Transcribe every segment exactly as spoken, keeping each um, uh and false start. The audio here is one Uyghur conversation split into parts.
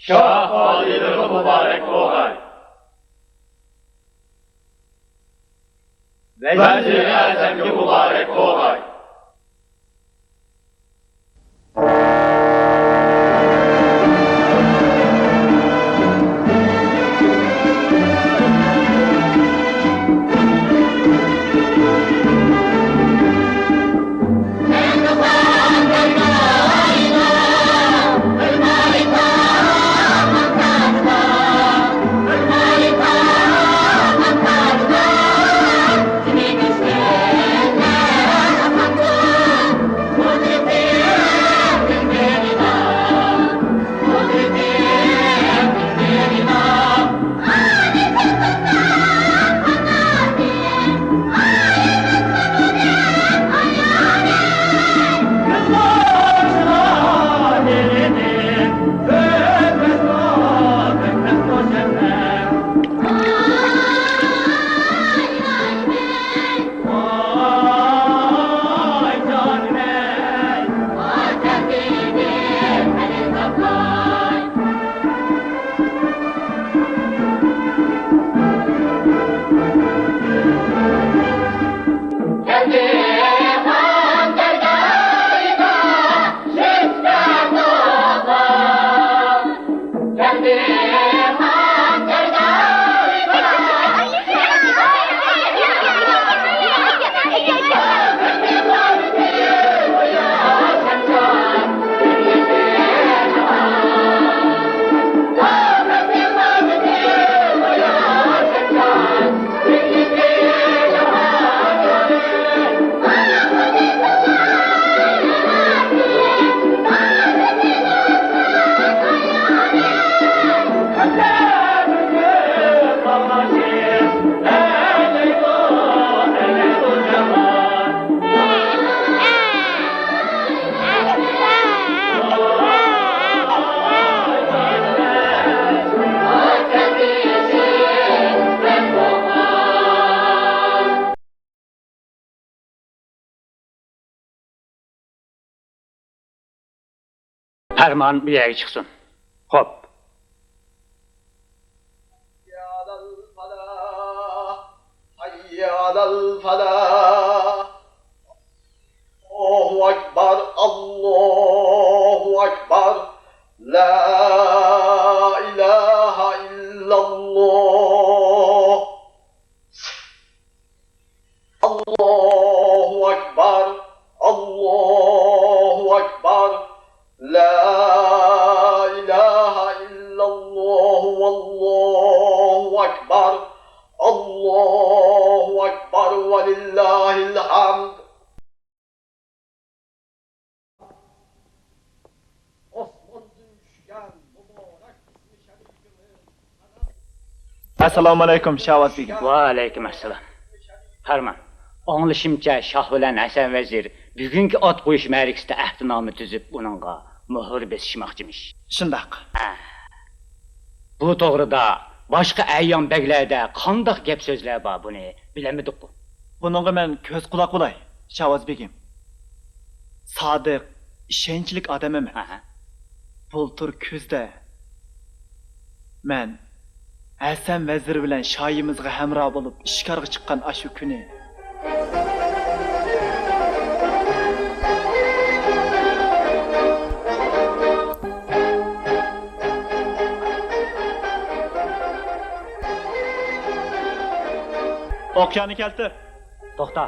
شاھ ئالىيلىرىغا مۇبارەك بولغاي. ۋەزىرى ئەزەمگە مۇبارەك بولغاي. پەرمان بۇ يەرگە چىقسۇن. خوپ. الله أكبر، الله أكبر، لا إله إلا الله. الله أكبر، الله أكبر، لا إله إلا الله، والله أكبر، الله أكبر، ولله الحمد. ئەسسالامۇئەلەيكۇم، شاۋاز بېگىم. ۋەئەلەيكۇم ئەسسالام. پەرمان. ئاڭلىشىمچە، شاھ بىلەن ھەسەن ۋەزىر بۈگۈنكى ئات قويۇش مەرىكىسىدە ئەھدىنامە تۈزۈپ، ئۇنىڭغا مۆھۈر بېسىشماقچىمىش. شۇنداق. ھە. بۇ توغرىدا باشقا ئەييان بەگلەردە قانداق گەپ سۆزلەر بار، بۇنى بىلەلمىدۇققۇ. بۇنىڭغا مەن كۆز قۇلاق بولاي، شاۋاز بېگىم. سادىق، ئىشەنچلىك ئادەم ئەمەس. ئەھە. بۇلتۇر كۈزدە مەن ھەسەن ۋەزىر بىلەن شاھىمىزغا ھەمراھ بولۇپ شىكارغا چىققان ئاشۇ كۈنى. ئوقيانى كەلتۈر. توختا.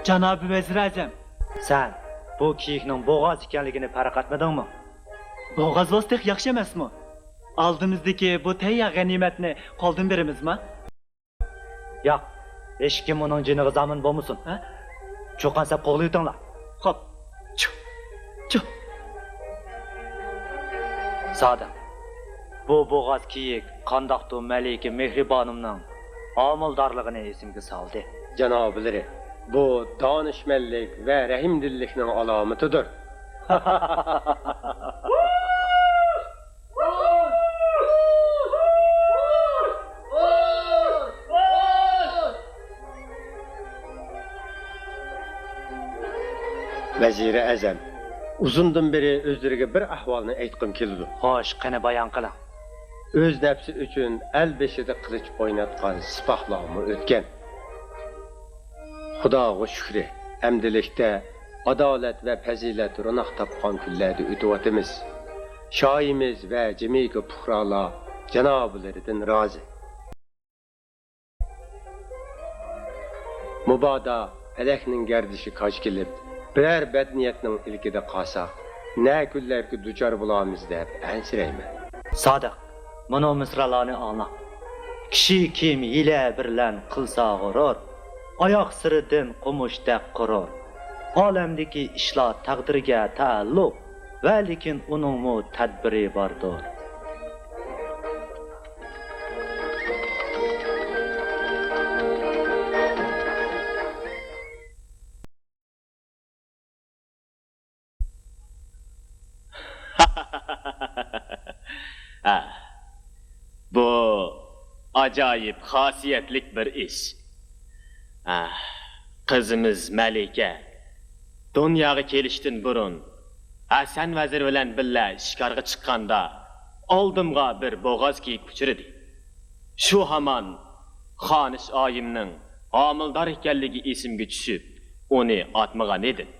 جانابى ۋەزىر ئەزەم. سەن بۇ كېيىكنىڭ بوغاز ئىكەنلىكىنى پەرق ئەتمىدىڭمۇ؟ بوغاز بولسا تېخى ياخشى ئەمەسمۇ؟ ئالدىمىزدىكى بۇ تەييار غەنىيمەتنى قولدىن بېرىمىزما؟ ياق، ھېچكىم ئۇنىڭ جېنىغا زامىن بولمىسۇن. ھە؟ چۇقان سەپ قوغلىۋېتىڭلار. خوپ. چۇ، چۇ. سادىق، بۇ بوغاز كېيىك قانداقتۇ مەلىكە مېھرىبانۇمنىڭ ھامىلىدارلىقىنى ئېسىمگە سالدى. جانابلىرى، بۇ دانىشمەنلىك ۋە رەھىمدىللىكنىڭ ئالامىتىدۇر. ۋەزىرى ئەزەم، ئۇزۇندىن بېرى ئۆزلىرىگە بىر ئەھۋالنى ئېيتقۇم كېلىدۇ. خوش، قېنى بايان قىلىڭ. ئۆز نەپسى ئۈچۈن ئەل بېشىدا قىلىچ ئويناتقان سىپاھلارمۇ ئۆتكەن. خۇداغا شۈكرى، ئەمدىلىكتە ئادالەت ۋە پەزىلەت روناق تاپقان كۈنلەردە ئۆتۈۋاتىمىز. شاھىمىز ۋە جەمئىيەتكە پۇقرالار جانابلىرىدىن رازى. مۇبادا پەلەكنىڭ گەردىشى كاج كېلىپ، بىرەر بەدنىيەتنىڭ ئىلكىدە قالساق، نە كۈنلەرگە دۇچار بولارمىز دەپ ئەنسىرەيمەن. سادىق، مۇنۇ مىسرالارنى ئاڭلاڭ. كىشى كىم ھىيلە بىلەن قىلسا غۇرۇر، ئاياغ سىرىدىن قومۇشتەك قۇرۇر. ئالەمدىكى ئىشلار تەقدىرگە تەئەللۇق، ۋە لېكىن ئۇنىڭمۇ تەدبىرى باردۇر. ھە، بۇ ئاجايىپ خاسىيەتلىك بىر ئىش. ھە، قىزىمىز مەلىكە دۇنياغا كېلىشتىن بۇرۇن، ھەسەن ۋەزىر بىلەن بىللە شىكارغا چىققاندا، ئالدىمغا بىر بوغاز كېيىك ئۇچرىدى. شۇ ھامان خانىش ئايىمنىڭ ھامىلىدار ئىكەنلىكى ئېسىمگە چۈشۈپ، ئۇنى ئاتمىغان ئىدىم.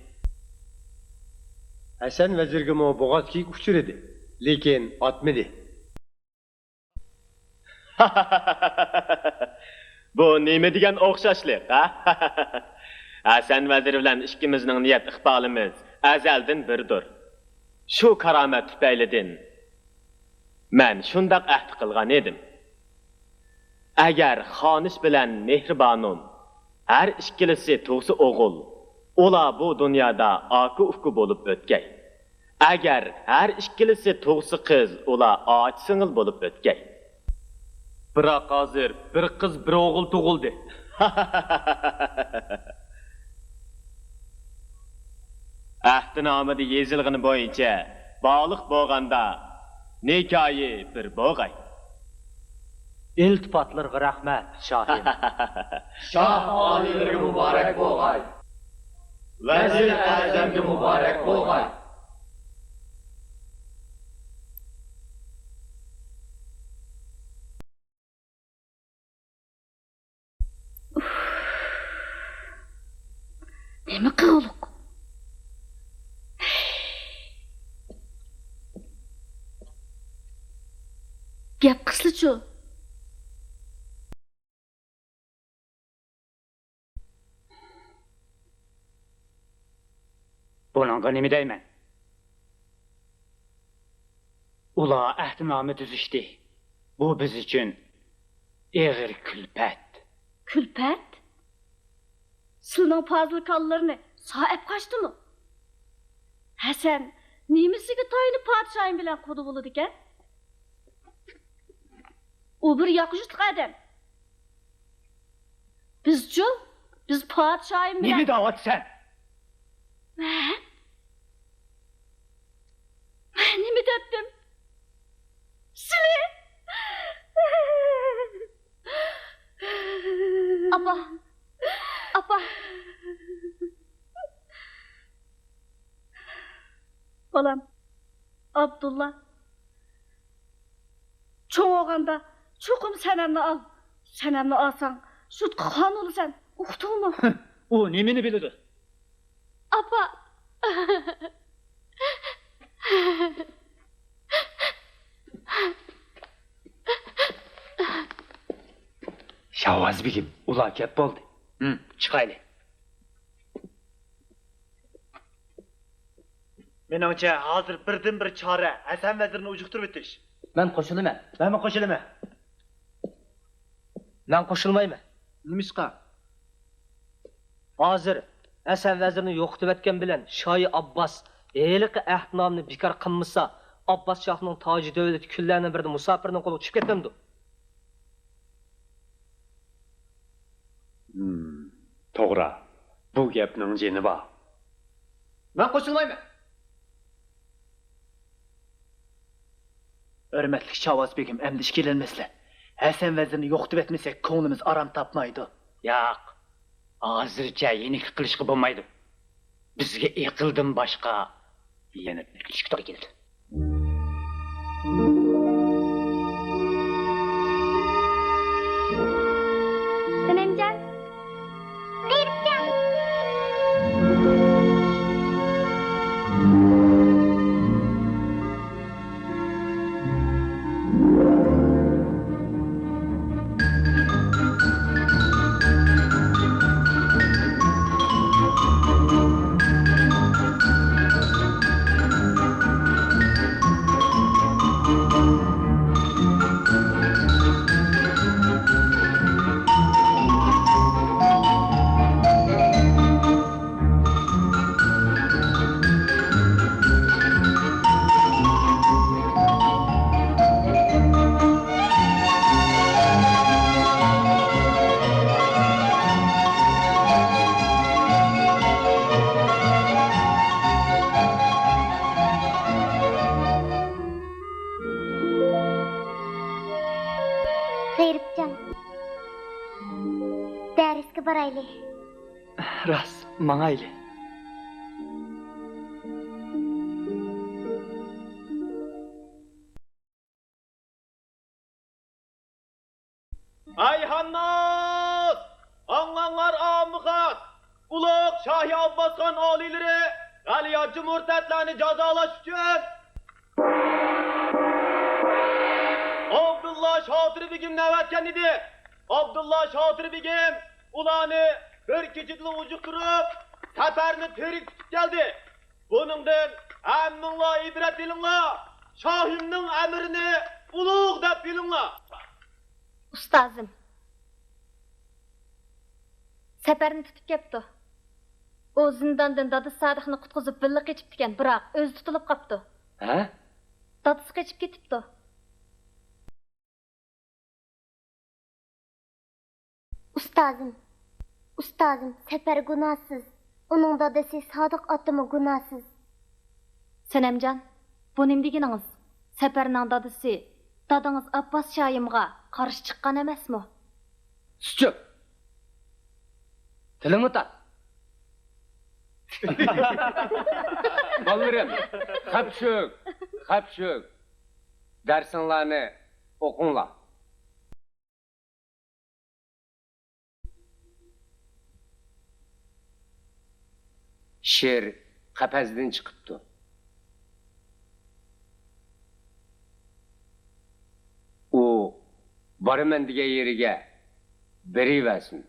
ھەسەن ۋەزىرگىمۇ بوغاز كېيىك ئۇچرىدى، لېكىن ئاتمىدى. بۇ نېمە دېگەن ئوخشاشلىق، ھە؟ ھەسەن ۋەزىر بىلەن ئىككىمىزنىڭ نىيەت ئىقبالىمىز ئەزەلدىن بىردۇر. شۇ كارامەت تۈپەيلىدىن مەن شۇنداق ئەھدى قىلغان ئىدىم. ئەگەر خانىش بىلەن مېھرىبانۇم ھەر ئىككىلىسى تۇغسا ئوغۇل، ئۇلار بۇ دۇنيادا ئاكا-ئۇكا بولۇپ ئۆتكەي. ئەگەر ھەر ئىككىلىسى تۇغسا قىز، ئۇلار ئاچا-سىڭىل بولۇپ ئۆتكەي. بىراق ھازىر بىر قىز، بىر ئوغۇل تۇغۇلدى. ئەھدىنامىدە يېزىلغىنى بويىچە، بالىق بولغاندا نىكاھى بىر بولغاي. ئىلتىپاتلىرىغا رەھمەت، شاھىم. شاھ ئالىيلىرىگە مۇبارەك بولغاي. ۋەزىر ئەزەمگە مۇبارەك بولغاي. نېمە قىلغۇلۇق؟ گەپ قىلسىلىچۇ. بۇنىڭغا نېمە دەيمەن؟ ئۇلار ئەھدىنامە تۈزۈشتى. بۇ بىز ئۈچۈن ئېغىر كۈلپەت. كۈلپەت؟ سىلىنىڭ پازىل كاللىلىرىنى سائەپ قاچتىمۇ؟ ھەسەن نېمىسىگە تايىنىپ پادىشاھىم بىلەن قۇدا بولىدىكەن؟ ئۇ بىر ياقا يۇتلۇق ئادەم. بىزچۇ؟ بىز پادىشاھىم بىلەن. نېمە دەۋاتىسەن؟ مەن؟ مەن نېمە دەپتىم؟ سىلى؟ ئاپا! ئاپا! بالام، ئابدۇللا، چوڭ بولغاندا چوقۇم سەنەمنى ئال. سەنەمنى ئالساڭ، سۈتكە خان بولىسەن. ئۇقتۇڭمۇ؟ ئۇ نېمىنى بىلىدۇ؟ ئاپا! شاۋاز بېگىم، ئۇلار كەپ بولدى. ھىم، چىقايلى. مېنىڭچە، ھازىر بىردىنبىر چارە ھەسەن ۋەزىرنى ئۇجۇقتۇرۇۋېتىش. مەن قوشۇلىمەن. مەنمۇ قوشۇلىمەن. مەن قوشۇلمايمەن. نېمىشقا؟ ھازىر ھەسەن ۋەزىرنى يوقىتىۋەتكەن بىلەن شاھى ئابباس ھېلىقى ئەھدىنامىنى بىكار قىلمىسا، ئابباس شاھنىڭ تاجى دۆلىتى كۈنلەرنىڭ بىرىدە مۇساپىرنىڭ قولىغا چۈشۈپ كەتمەمدۇ؟ ھىم، توغرا. بۇ گەپنىڭ جېنى بار. مەن قوشۇلمايمەن. ھۆرمەتلىك شاۋاز بېگىم، ئەمدى ئىككىلەنمەسلە. ھەسەن ۋەزىرنى يوقىتىۋەتمىسەك، كۆڭلىمىز ئارام تاپمايدۇ. ياق، ھازىرچە يېنىكلىك قىلىشقا بولمايدۇ. بىزگە ئېقىلدىن باشقا يەنە ئۈچ كىتاب كېلىدۇ. سەنەمجان، غېرىبجان. غېرىبجان، دەرسكە بارايلى. راست، ماڭايلى. ئەي خانناس! ئاڭلاڭلار، ئاممىخاس! ئۇلۇغ شاھى ئابباسخان ئالىيلىرى غەلىياچى مۇرتەتلەرنى جازالاش ئۈچۈن ئابدۇللا شاتۇر بېگىمنى ئەۋەتكەن ئىدى. ئابدۇللا شاتۇر بېگىم ئۇلارنى بىر كېچىدىلا ئۇجۇقتۇرۇپ، سەپەرنى تىرىك تۇتۇپ كەلدى. بۇنىڭدىن ھەممىڭلار ئىبرەت ئېلىڭلار، شاھىمنىڭ ئەمرىنى ئۇلۇغ دەپ بىلىڭلار. ئۇستازىم سەپەرنى تۇتۇپ كەپتۇ. ئۇ زىنداندىن دادىسى سادىقنى قۇتقۇزۇپ بىللە قېچىپتىكەن، بىراق ئۆزى تۇتۇلۇپ قاپتۇ. ھە؟ دادىسى قېچىپ كېتىپتۇ. ئۇستازىم، ئۇستازىم، سەپەر گۇناھسىز. ئۇنىڭ دادىسى سادىق ئاتىمۇ گۇناھسىز. سەنەمجان، بۇ نېمە دېگىنىڭىز؟ سەپەرنىڭ دادىسى، دادىڭىز ئابباس شاھىمغا قارشى چىققان ئەمەسمۇ؟ سۈتچۈك! تىلىڭنى تارت! بالىلىرىم، خەپ چۈشۈڭ، خەپ چۈشۈڭ! دەرسىڭلارنى ئوقۇڭلار! شىر قەپەسدىن چىقىپتۇ. ئۇ بارىمەن دېگەن يېرىگە بېرىۋەرسۇن.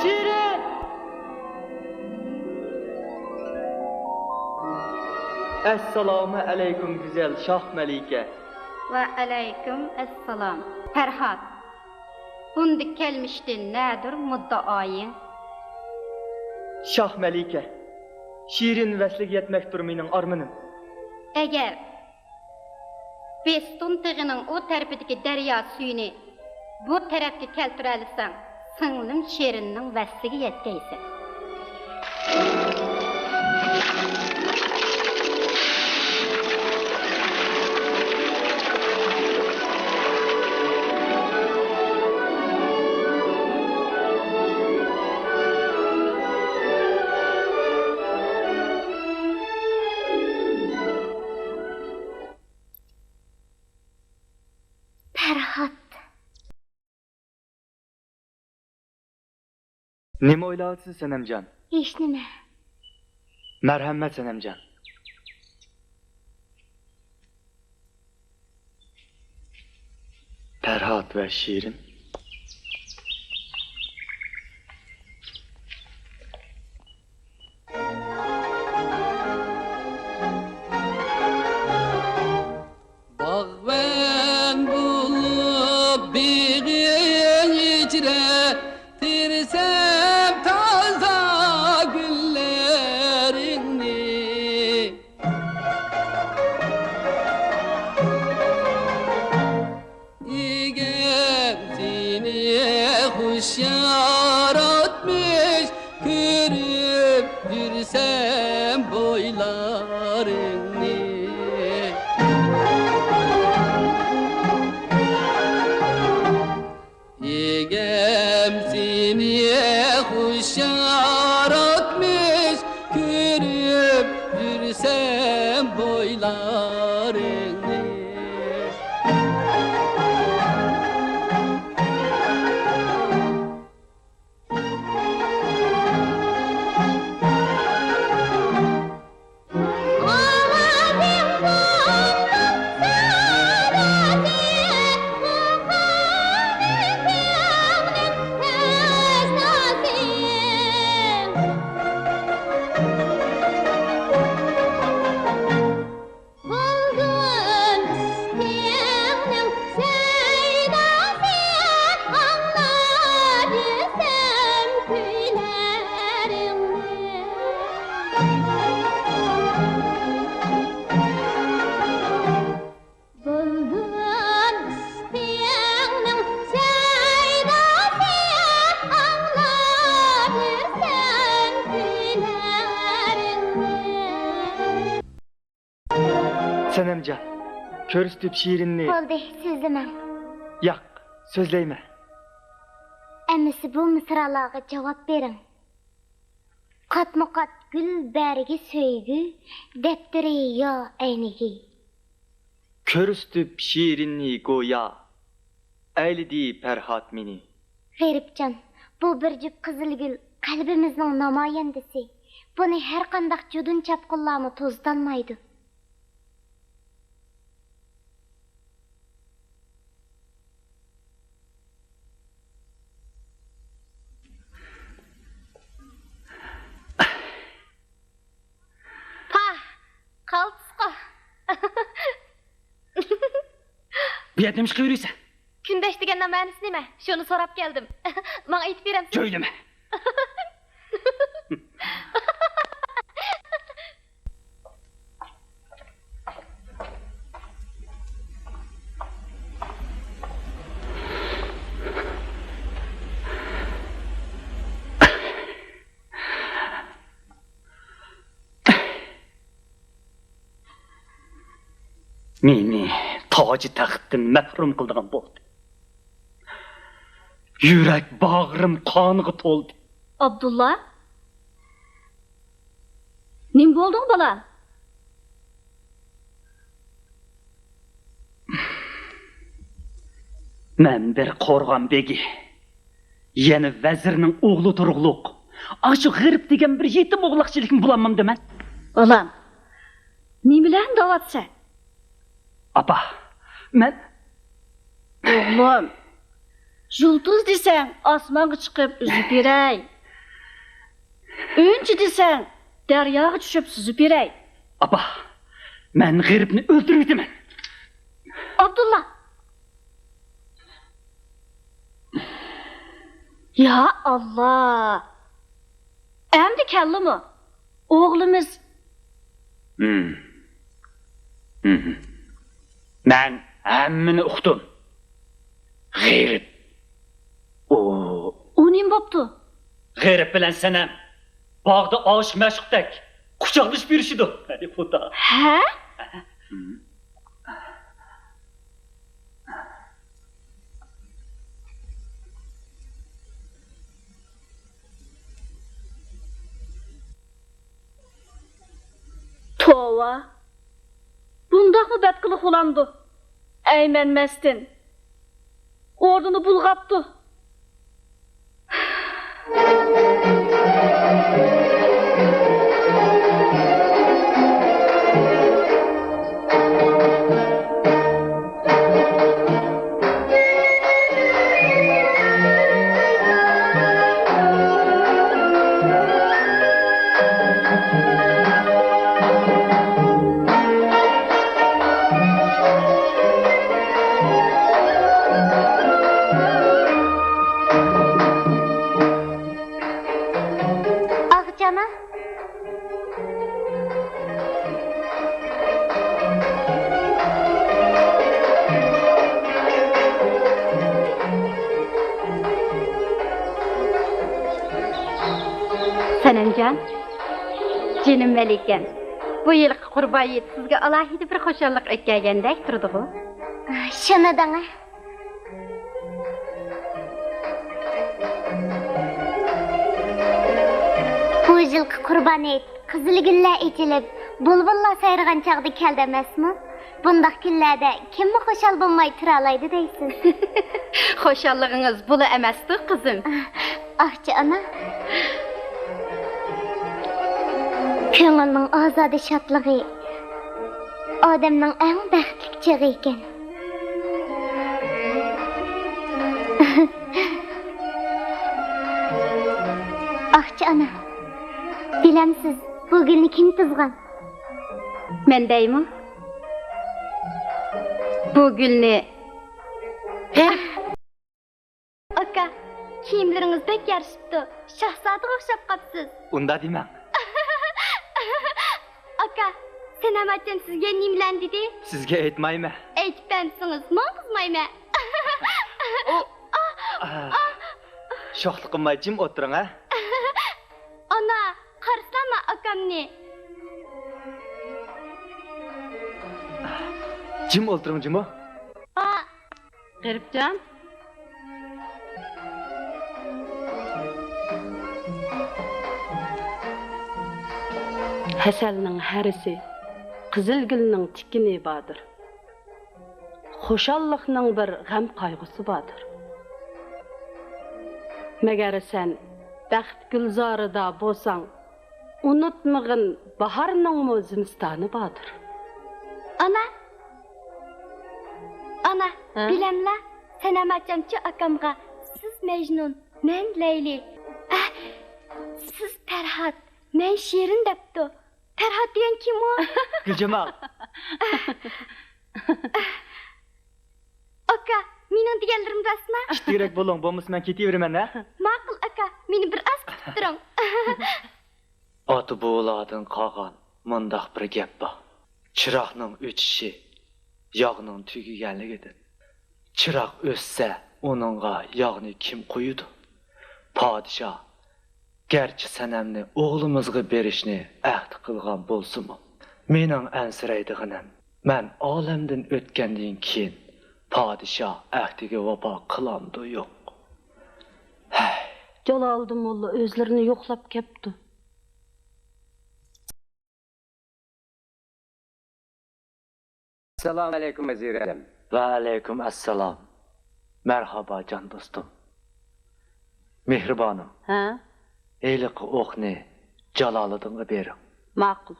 شېرىن! ئەسسالامۇ ئەلەيكۇم، گۈزەل شاھ مەلىكە. ۋەئەلەيكۇم ئەسسالام. پەرھات، بۇنداق كەلمىشتىن نەدۇر مۇددىئايىڭ؟ شاھ مەلىكە، شېرىن ۋەسلىگە يەتمەكتۇر مېنىڭ ئارمىنىم. ئەگەر بېستون تېغىنىڭ ئۇ تەرىپىدىكى دەريا سۈيىنى بۇ تەرەپكە كەلتۈرەلىسەڭ، سىڭلىم شېرىننىڭ ۋەسلىگە يەتكەيسەن. پەرھات. نېمە ئويلاۋاتىسىز، سەنەمجان؟ ھېچنېمە. مەرھەمەت، سەنەمجان. پەرھات ۋە شېرىن. باغۋەن بولۇپ بېغىڭ ئىچرە، تېرىسەم تازا گۈللىرىڭنى. ئىگەم سېنى خۇش ياراتمىش، كۆرۈپ يۈرسەم بويلارىڭنى. ئىگەم سېنى خۇش ياراتمىش، كۆرۈپ يۈرسەم بويلارىڭنى. بولدۇم ئىشقىڭنىڭ سەيداسى، ئاڭلاپ يۈرسەم كۈيلىرىڭنى. بولدۇم ئىشقىڭنىڭ سەيداسى، ئاڭلاپ يۈرسەم كۈيلىرىڭنى. سەنەمجان، كۆرسىتىپ شېرىننى. بولدى، سۆزلىمەڭ. ياق، سۆزلەيمەن. ئەمىسە بۇ مىسرالارغا جاۋاب بېرىڭ. قاتمۇ قات گۈل بەرگى سۆيگۈ، دەپتىرى يا ئەينىكى. كۆرسىتىپ شېرىننى گويا، ئەيلىدى پەرھات مېنى. غېرىبجان، بۇ بىر جۈپ قىزىل گۈل، قەلبىمىزنىڭ نامايەندىسى. بۇنى ھەرقانداق جۇدۇن چاپقۇنلارمۇ توزۇتالمايدۇ. پاھ، قالتىسقۇ. بۇ يەردە نېمە ئىش قىلىۋېرىسەن؟ كۈندەش دېگەننىڭ مەنىسى نېمە؟ شۇنى سوراپ كەلدىم. ماڭا ئېيتىپ بېرەمسىز؟ جۆيلىمە. مېنى تاجى تەختتىن مەھرۇم قىلىدىغان بولدى. يۈرەك باغرىم قانغا تولدى. ئابدۇللا؟ نېمە بولدۇڭ، بالام؟ مەن بىر قورغان بېگى، يەنە ۋەزىرنىڭ ئوغلى تۇرۇقلۇق، ئاشۇ غېرىب دېگەن بىر يېتىم ئوغلاقچىلىكنى بولالمامدىمەن. بالام، نېمىلەرنى دەۋاتىسەن؟ ئاپا، مەن... ئوغلۇم، يۇلتۇز دېسەڭ، ئاسمانغا چىقىپ ئۈزۈپ بېرەي. ئۈنچە دېسەڭ، دەرياغا چۈشۈپ سۈزۈپ بېرەي. ئاپا، مەن غېرىبنى ئۆلتۈرۈۋېتىمەن. ئابدۇللا! يا ئاللا! ئەمدى كەلدىمۇ؟ ئوغلىمىز. ھىم. ھىم. مەن ھەممىنى ئۇقتۇم. غېرىب. ئۇ. ئۇ نېمە بوپتۇ؟ غېرىب بىلەن سەنەم باغدا ئاشىق-مەشۇقتەك قۇچاقلىشىپ يۈرۈشىدۇ. ھەي خۇدا. ھە؟ ھىم. توۋا! بۇنداقمۇ بەت قىلىق بولامدۇ؟ ئەيمەنمەستىن ئورنىنى بۇلغاپتۇ. ئاغىچانا. سەنەمجان، جېنىم مەلىكەم، بۇ يىلقى قۇربان ھېيت سىزگە ئالاھىدە بىر خۇشاللىق ئۆتكەلگەندەك تۇرىدىغۇ؟ شۇنى دەڭە. بۇ يىلقى قۇربان ھېيت قىزىل گۈللەر ئېچىلىپ، بۇلبۇللار سايرىغان چاغدا كەلدى ئەمەسمۇ؟ بۇنداق كۈنلەردە كىممۇ خۇشال بولماي تۇرالايدۇ دەيسىز؟ خۇشاللىقىڭىز بۇلا ئەمەستۇ، قىزىم. ئاھ، ئاچا ئانا. كۆڭۈلنىڭ ئازادە شادلىقى ئادەمنىڭ ئەڭ بەختلىك چېغى ئىكەن. ئاچا ئانا، بىلەمسىز، بۇ گۈلنى كىم تىزغان؟ مەن دەيمۇ؟ بۇ گۈلنى غېرىب. ئاكا، كىيىملىرىڭىز بەك يارىشىپتۇ. شاھزادىغا ئوخشاپ قاپسىز. ئۇنداق دېمەڭ. ئاكا، سەنەم ئاچام سىزگە نېمىلەرنى دېدى؟ سىزگە ئېيتمايمەن. ئېيتىپ بەرمىسىڭىز، ماڭا قىزمايمەن. ئۇ، ئا، ئا. شوخلۇق قىلماي جىم ئولتۇرۇڭ، ھە؟ ئانا، قارىسانا ئاكامنى. جىم ئولتۇرۇڭ، جىمۇ. ئا. غېرىبجان. ھەسەلنىڭ ھەرىسى، قىزىل گۈلنىڭ تىكىنى باردۇر. خۇشاللىقنىڭ بىر غەم-قايغۇسى باردۇر. مەگەر سەن بەخت گۈلزارىدا بولساڭ، ئۇنتۇمىغىن باھارنىڭمۇ زىمىستانى باردۇر. ئانا! ئانا، ھە؟ بىلەملا، سەنەم ئاچامچۇ ئاكامغا، سىز مەجنۇن، مەن لەيلى. ئەھ، سىز پەرھات، مەن شېرىن دەپتۇ. پەرھات دېگەن كىم ئۇ؟ گۈلجامال. ئاكا، مېنىڭ دېگەنلىرىم راستما؟ ئىتتىرەك بولۇڭ، بولمىسا مەن كېتىۋېرىمەن، ھە؟ ماقۇل، ئاكا، مېنى بىر ئاز كۈتۈپ تۇرۇڭ. ئاتا-بوۋىلاردىن قالغان مۇنداق بىر گەپ بار. چىراغنىڭ ئۆچۈشى ياغنىڭ تۈگىگەنلىكىدىن. چىراغ ئۆچسە، ئۇنىڭغا ياغنى كىم قويىدۇ؟ پادىشاھ گەرچە سەنەمنى ئوغلىمىزغا بېرىشنى ئەھدى قىلغان بولسىمۇ، مېنىڭ ئەنسىرەيدىغىنىم، مەن ئالەمدىن ئۆتكەندىن كېيىن پادىشاھ ئەھدىگە ۋاپا قىلامدۇ يوق؟ ھەي. جالالىدىن موللا ئۆزلىرىنى يوقلاپ كەپتۇ. ئەسسالامۇئەلەيكۇم، ۋەزىرى ئەزەم. ۋەئەلەيكۇم ئەسسالام. مەرھابا، جان دوستۇم. مېھرىبانىم. ھە؟ ھېلىقى ئوقنى جالالىدىنغا بېرىڭ. ماقۇل.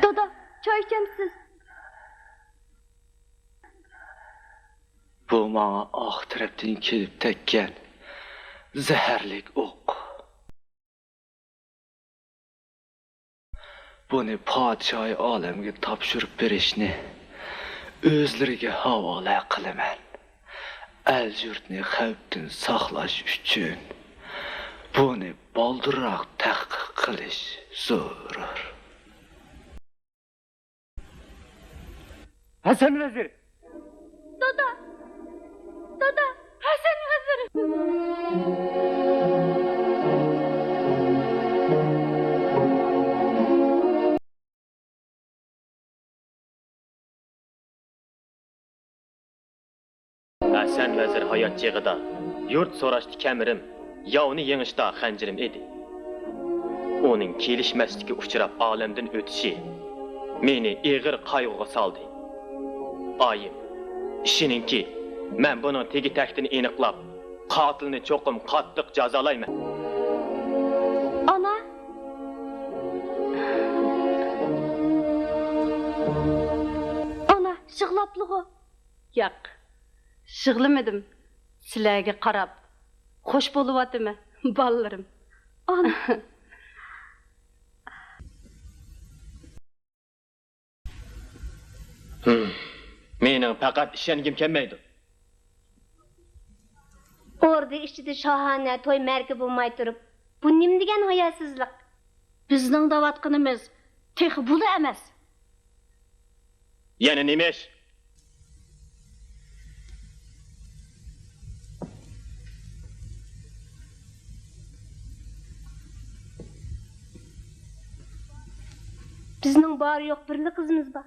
دادا، چاي ئىچەمسىز؟ بۇ ماڭا ئارقا تەرەپتىن كېلىپ تەگكەن زەھەرلىك ئوق. بۇنى پادىشاھى ئالەمگە تاپشۇرۇپ بېرىشنى ئۆزلىرىگە ھاۋالە قىلىمەن. ئەل-يۇرتنى خەۋپتىن ساقلاش ئۈچۈن بۇنى بالدۇرراق تەھقىق قىلىش زۆرۈر. ھەسەن ۋەزىر! دادا! دادا! ھەسەن ۋەزىر! ھەسەن ۋەزىر ھايات چېغىدا يۇرت سوراشتا كەمىرىم، ياۋنى يېڭىشتا خەنجىرىم ئىدى. ئۇنىڭ كېلىشمەسلىككە ئۇچراپ ئالەمدىن ئۆتۈشى مېنى ئېغىر قايغۇغا سالدى. ئايىم، ئىشىنىڭكى، مەن بۇنىڭ تېگى-تەكتىنى ئېنىقلاپ، قاتىلنى چوقۇم قاتتىق جازالايمەن. ئانا! ئانا، يىغلاپلىغۇ؟ ياق، يىغلىمىدىم. سىلەرگە قاراپ خوش بولۇۋاتىمەن، بالىلىرىم. ئانا. ھىم، مېنىڭ پەقەت ئىشەنگۈم كەلمەيدۇ. ئوردا ئىچىدە شاھانە توي مەرىكە بولماي تۇرۇپ، بۇ نېمە دېگەن ھاياسىزلىق؟ بىزنىڭ دەۋاتقىنىمىز تېخى بۇلا ئەمەس. يەنە نېمە ئىش؟ بىزنىڭ بارى يوق بىرلا قىزىمىز بار.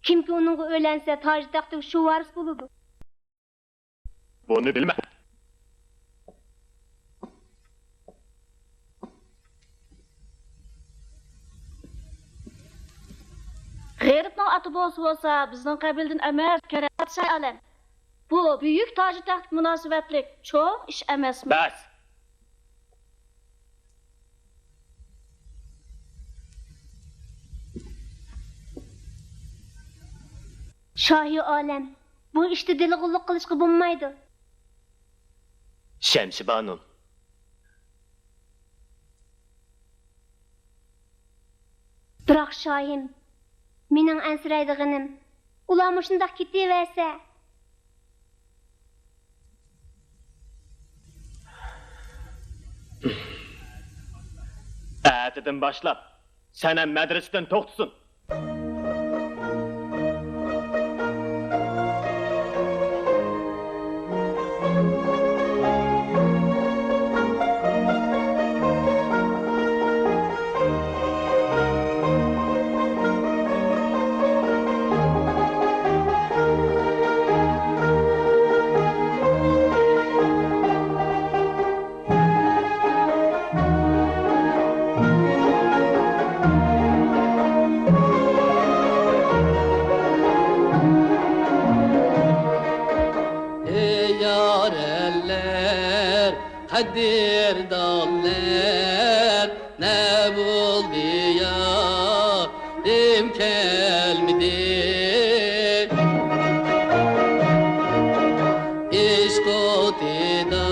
كىمكى ئۇنىڭغا ئۆيلەنسە، تاج تەختىگە شۇ ۋارىس بولىدۇ. بۇنى بىلمە. غېرىبنىڭ ئاتا بوۋىسى بولسا بىزنىڭ قەبىلىدىن ئەمەس، كەرەم پادىشاھ ئالەم. بۇ بۈيۈك تاجى تەخت مۇناسىۋەتلىك چوڭ ئىش ئەمەسمۇ؟ بەس! شاھى ئالەم، بۇ ئىشتا دېلىغۇللۇق قىلىشقا بولمايدۇ. شەمشى بانۇم. بىراق شاھىم، مېنىڭ ئەنسىرەيدىغىنىم، ئۇلار مۇشۇنداق كېتىۋەرسە. ئەتىدىن باشلاپ سەنەم مەدرىسىدىن توختىسۇن. ئەي يار ئەللەر، قەدىردانلار، نە بولدى يارىم كەلمىدى؟ ئىشق ئوتىدا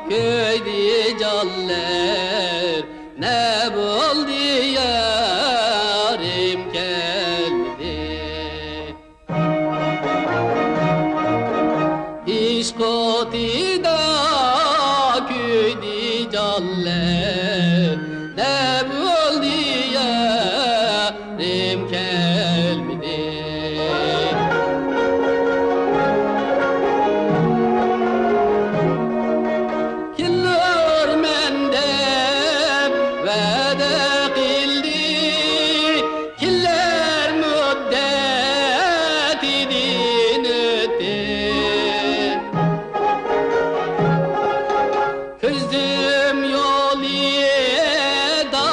كۆيدى جانلار، نە بولدى يارىم كەلمىدى؟ ئىشق ئوتىدا كۆيدى جانلار، نە بولدى يارىم كەلمىدى؟ كېلەرمەن دەپ ۋەدە قىلدى، كېلەر مۇددەتىدىن ئۆتتى. كۆزۈم يولىدا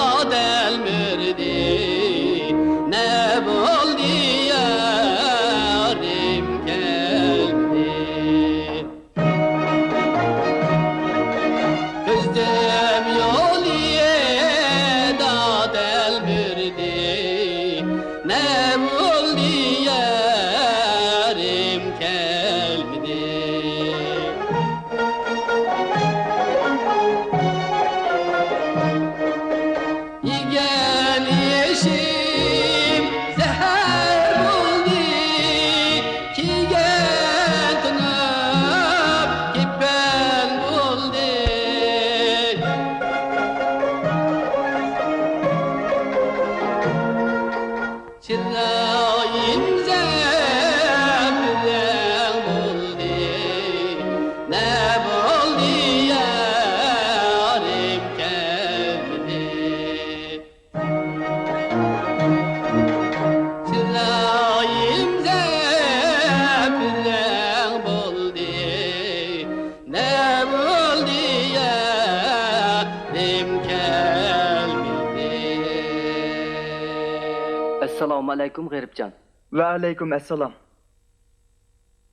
ئەسسالامۇئەلەيكۇم، غېرىبجان. ۋەئەلەيكۇم ئەسسالام.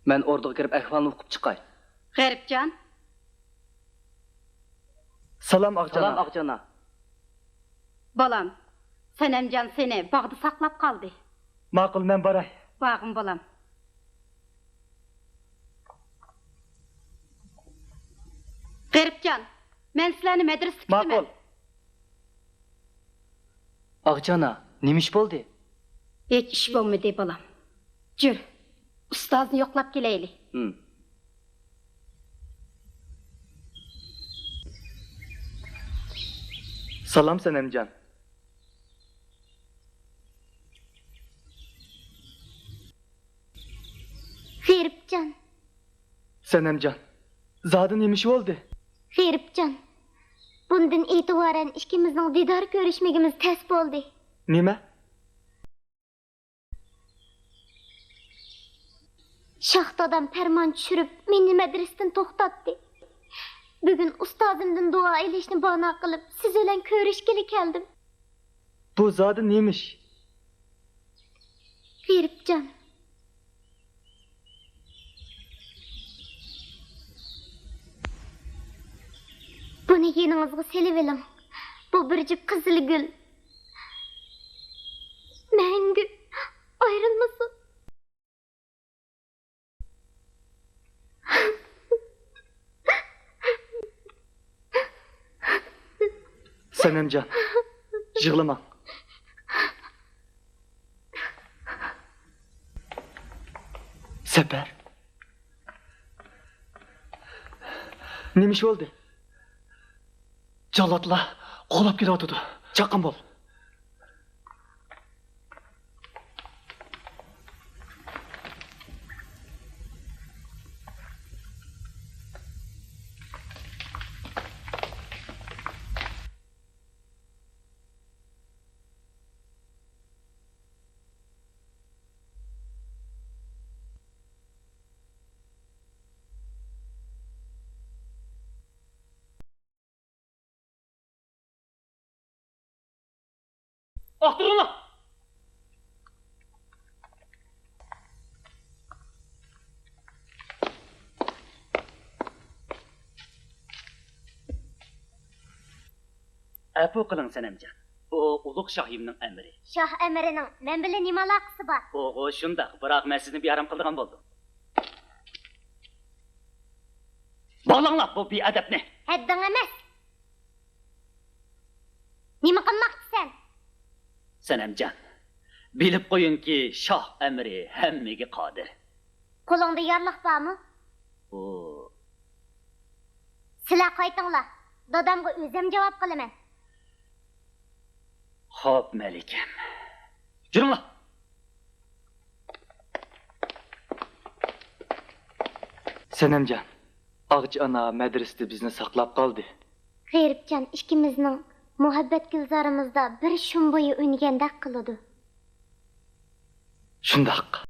مەن ئوردىغا كىرىپ ئەھۋالنى ئۇقۇپ چىقاي. غېرىبجان. سالام، ئاغجان. سالام، ئاغجان. بالام، سەنەمجان سېنى باغدا ساقلاپ قالدى. ماقۇل، مەن باراي. بارغىن، بالام. غېرىبجان، مەن سىلەرنى مەدرىسىدە كۈتىمەن. ماقۇل. ئاغجان، نېمە ئىش بولدى؟ ھېچ ئىش بولمىدى، بالام. جۈر، ئۇستازنى يوقلاپ كېلەيلى. ھىم. سالام، سەنەمجان. غېرىبجان. سەنەمجان، زادى نېمە ئىش بولدى؟ غېرىبجان، بۇندىن ئېتىبارەن ئىككىمىزنىڭ دىدار كۆرۈشمىكىمىز تەس بولدى. نېمە؟ شاھ دادام پەرمان چۈشۈرۈپ، مېنى مەدرىسىدىن توختاتتى. بۈگۈن ئۇستازىمدىن دۇئا ئېلىشنى بانا قىلىپ، سىز بىلەن كۆرۈشكىلى كەلدىم. بۇ زادى نېمە ئىش؟ غېرىبجان. بۇنى يېنىڭىزغا سېلىۋېلىڭ. بۇ بىر جۈپ قىزىل گۈل. مەڭگۈ ئايرىلمىسۇن. سەنەمجان، يىغلىماڭ. سەپەر. نېمە ئىش بولدى؟ جاللاتلار قوغلاپ كېلىۋاتىدۇ. چاققان بول. ئاختۇرۇڭلار! ئەپۇ قىلىڭ، سەنەمجان. ئۇ ئۇلۇغ شاھىمنىڭ ئەمرى. شاھ ئەمرىنىڭ مەن بىلەن نېمە ئالاقىسى بار؟ ئۇغۇ شۇنداق، بىراق مەن سىزنى بىئارام قىلىدىغان بولدۇم. باغلاڭلار بۇ بىئەدەپنى! ھەددىڭ ئەمەس! نېمە قىلماقچىسەن؟ سەنەمجان، بىلىپ قويۇڭكى، شاھ ئەمرى ھەممىگە قادىر. قولۇڭدا يارلىق بارمۇ؟ ئۇ. سىلەر قايتىڭلار، دادامغا ئۆزۈم جاۋاب قىلىمەن. خوپ، مەلىكەم. يۈرۈڭلار! سەنەمجان، ئاغجى ئانا مەدرىسىدە بىزنى ساقلاپ قالدى. غېرىبجان ئىككىمىزنىڭ مۇھەببەت گۈلزارىمىزدا بىر شۇم بويى ئۈنگەندەك قىلىدۇ. شۇنداق.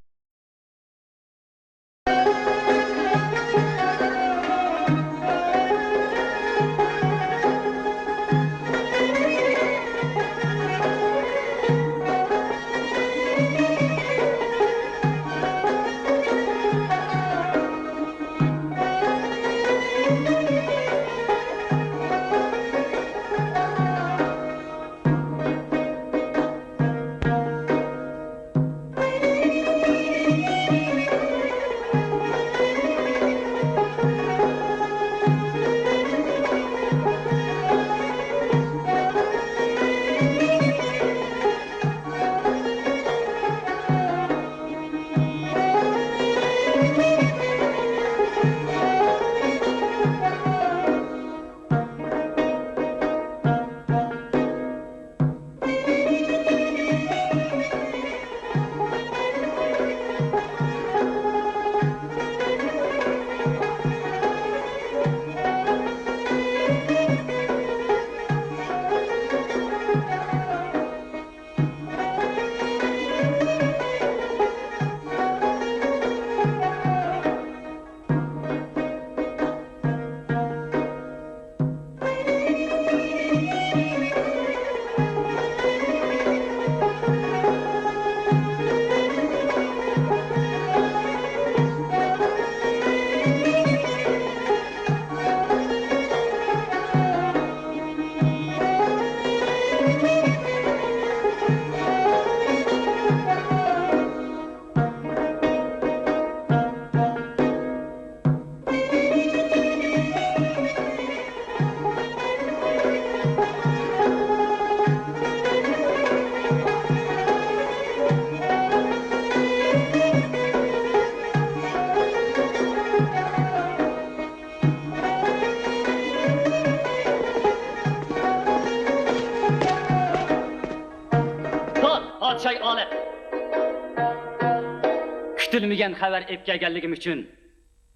كۈتۈلمىگەن خەۋەر ئېلىپ كەلگەنلىكىم ئۈچۈن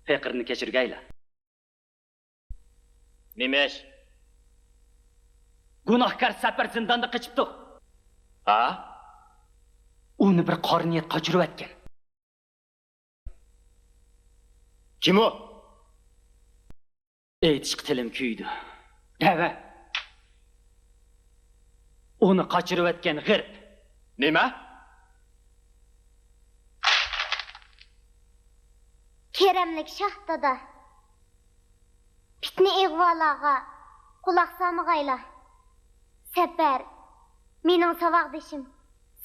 پېقىرنى كەچۈرگەيلا. نېمە ئىش؟ گۇناھكار سەپەر زىنداندا قېچىپتۇ. ھا؟ ئۇنى بىر قارا نىيەت قاچۇرۇۋەتكەن. كىم ئۇ؟ ئېيتىشقا تىلىم كۆيىدۇ. دەۋە. ئۇنى قاچۇرۇۋەتكەن غېرىب. نېمە؟ كەرەملىك شاھ دادا، پىتنە ئىغۋالارغا قۇلاق سالمىغايلا. سەپەر مېنىڭ ساۋاقدىشىم.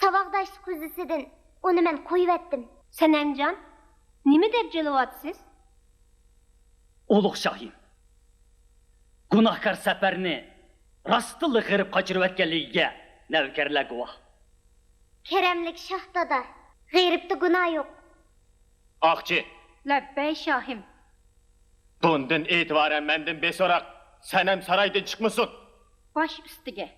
ساۋاقداشلىق يۈزىسىدىن ئۇنى مەن قويۇۋەتتىم. سەنەمجان، نېمە دەپ جىلۋاتىسىز؟ ئۇلۇغ شاھىم، گۇناھكار سەپەرنى راستتىنلا غېرىب قاچۇرۇۋەتكەنلىكىگە نەۋكەرلەر گۇۋاھ. كەرەملىك شاھ دادا، غېرىبتە گۇناھ يوق. ئاقچى. لەببەي شاھىم. بۇندىن ئېتىبارەن مەندىن بىر سوراق سەنەم سارايدىن چىقمىسۇن. باش ئۈستىگە.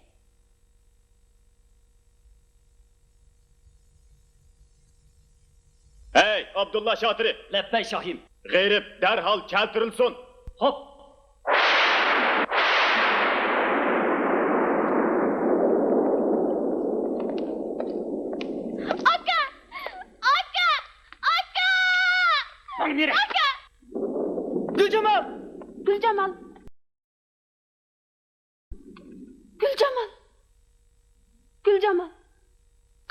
ھەي، ئابدۇللا شاتىرى! لەببەي شاھىم. غېرىب دەرھال كەلتۈرۈلسۇن. خوپ. ئاكا! ئاكا! ئاكا! ماڭ نېرى؟ ئاكا! گۈلجامال! گۈلجامال! گۈلجامال! گۈلجامال!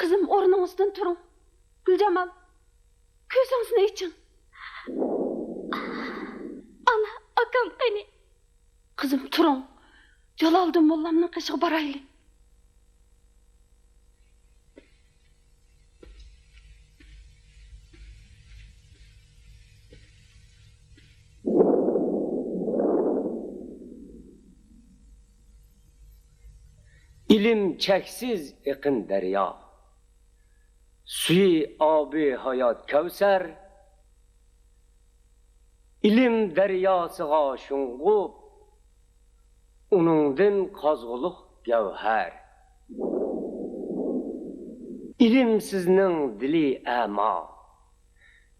قىزىم، ئورنىڭىزدىن تۇرۇڭ. گۈلجامال! كۆزىڭىزنى ئېچىڭ. ئانا، ئاكام قېنى؟ قىزىم، تۇرۇڭ. جالالىدىن موللامنىڭ قېشىغا بارايلى. ئىلىم چەكسىز ئېقىن دەريا، سۈيى ئابى ھايات كەۋسەر. ئىلىم دەرياسىغا شۇڭغۇپ، ئۇنىڭدىن قازغۇلۇق گەۋھەر. ئىلىمسىزنىڭ دىلى ئەما،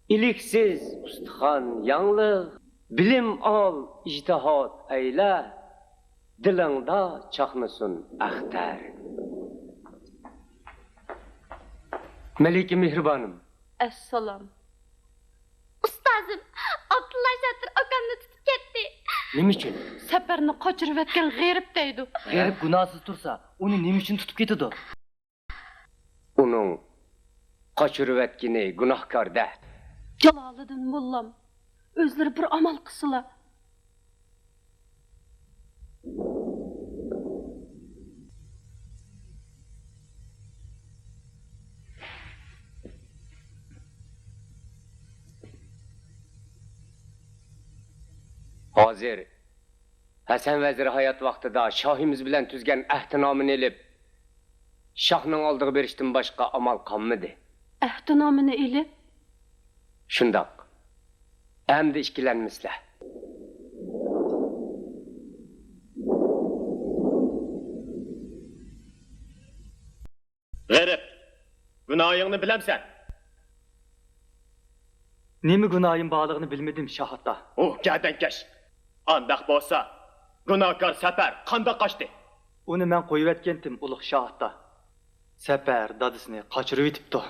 ئىلىكسىز ئۇستىخان ياڭلىق. بىلىم ئال، ئىجتىھات ئەيلە، دىلىڭدا چاقنىسۇن ئەختەر. مەلىكە مېھرىبانىم. ئەسسالام. ئۇستازىم، ئابدۇللا شاتىر ئاكامنى تۇتۇپ كەتتى. نېمە ئۈچۈن؟ سەپەرنى قاچۇرۇۋەتكەن غېرىب دەيدۇ. غېرىب گۇناھسىز تۇرسا، ئۇنى نېمە ئۈچۈن تۇتۇپ كېتىدۇ؟ ئۇنىڭ قاچۇرۇۋەتكىنى گۇناھكار-دە. جالالىدىن موللام، ئۆزلىرى بىر ئامال قىلسىلا. ھازىر ھەسەن ۋەزىر ھايات ۋاقتىدا شاھىمىز بىلەن تۈزگەن ئەھدىنامىنى ئېلىپ، شاھنىڭ ئالدىغا بېرىشتىن باشقا ئامال قالمىدى. ئەھدىنامىنى ئېلىپ؟ شۇنداق. ئەمدى ئىككىلەنمىسىلە. غېرىب، گۇناھىڭنى بىلەمسەن؟ نېمە گۇناھىم بارلىقىنى بىلمىدىم، شاھ ئاتا. ئۇھ، گەدەنكەش! ئانداق بولسا، گۇناھكار سەپەر قانداق قاچتى؟ ئۇنى مەن قويۇۋەتكەنتىم، ئۇلۇغ شاھ ئاتا. سەپەر دادىسىنى قاچۇرۇۋېتىپتۇ.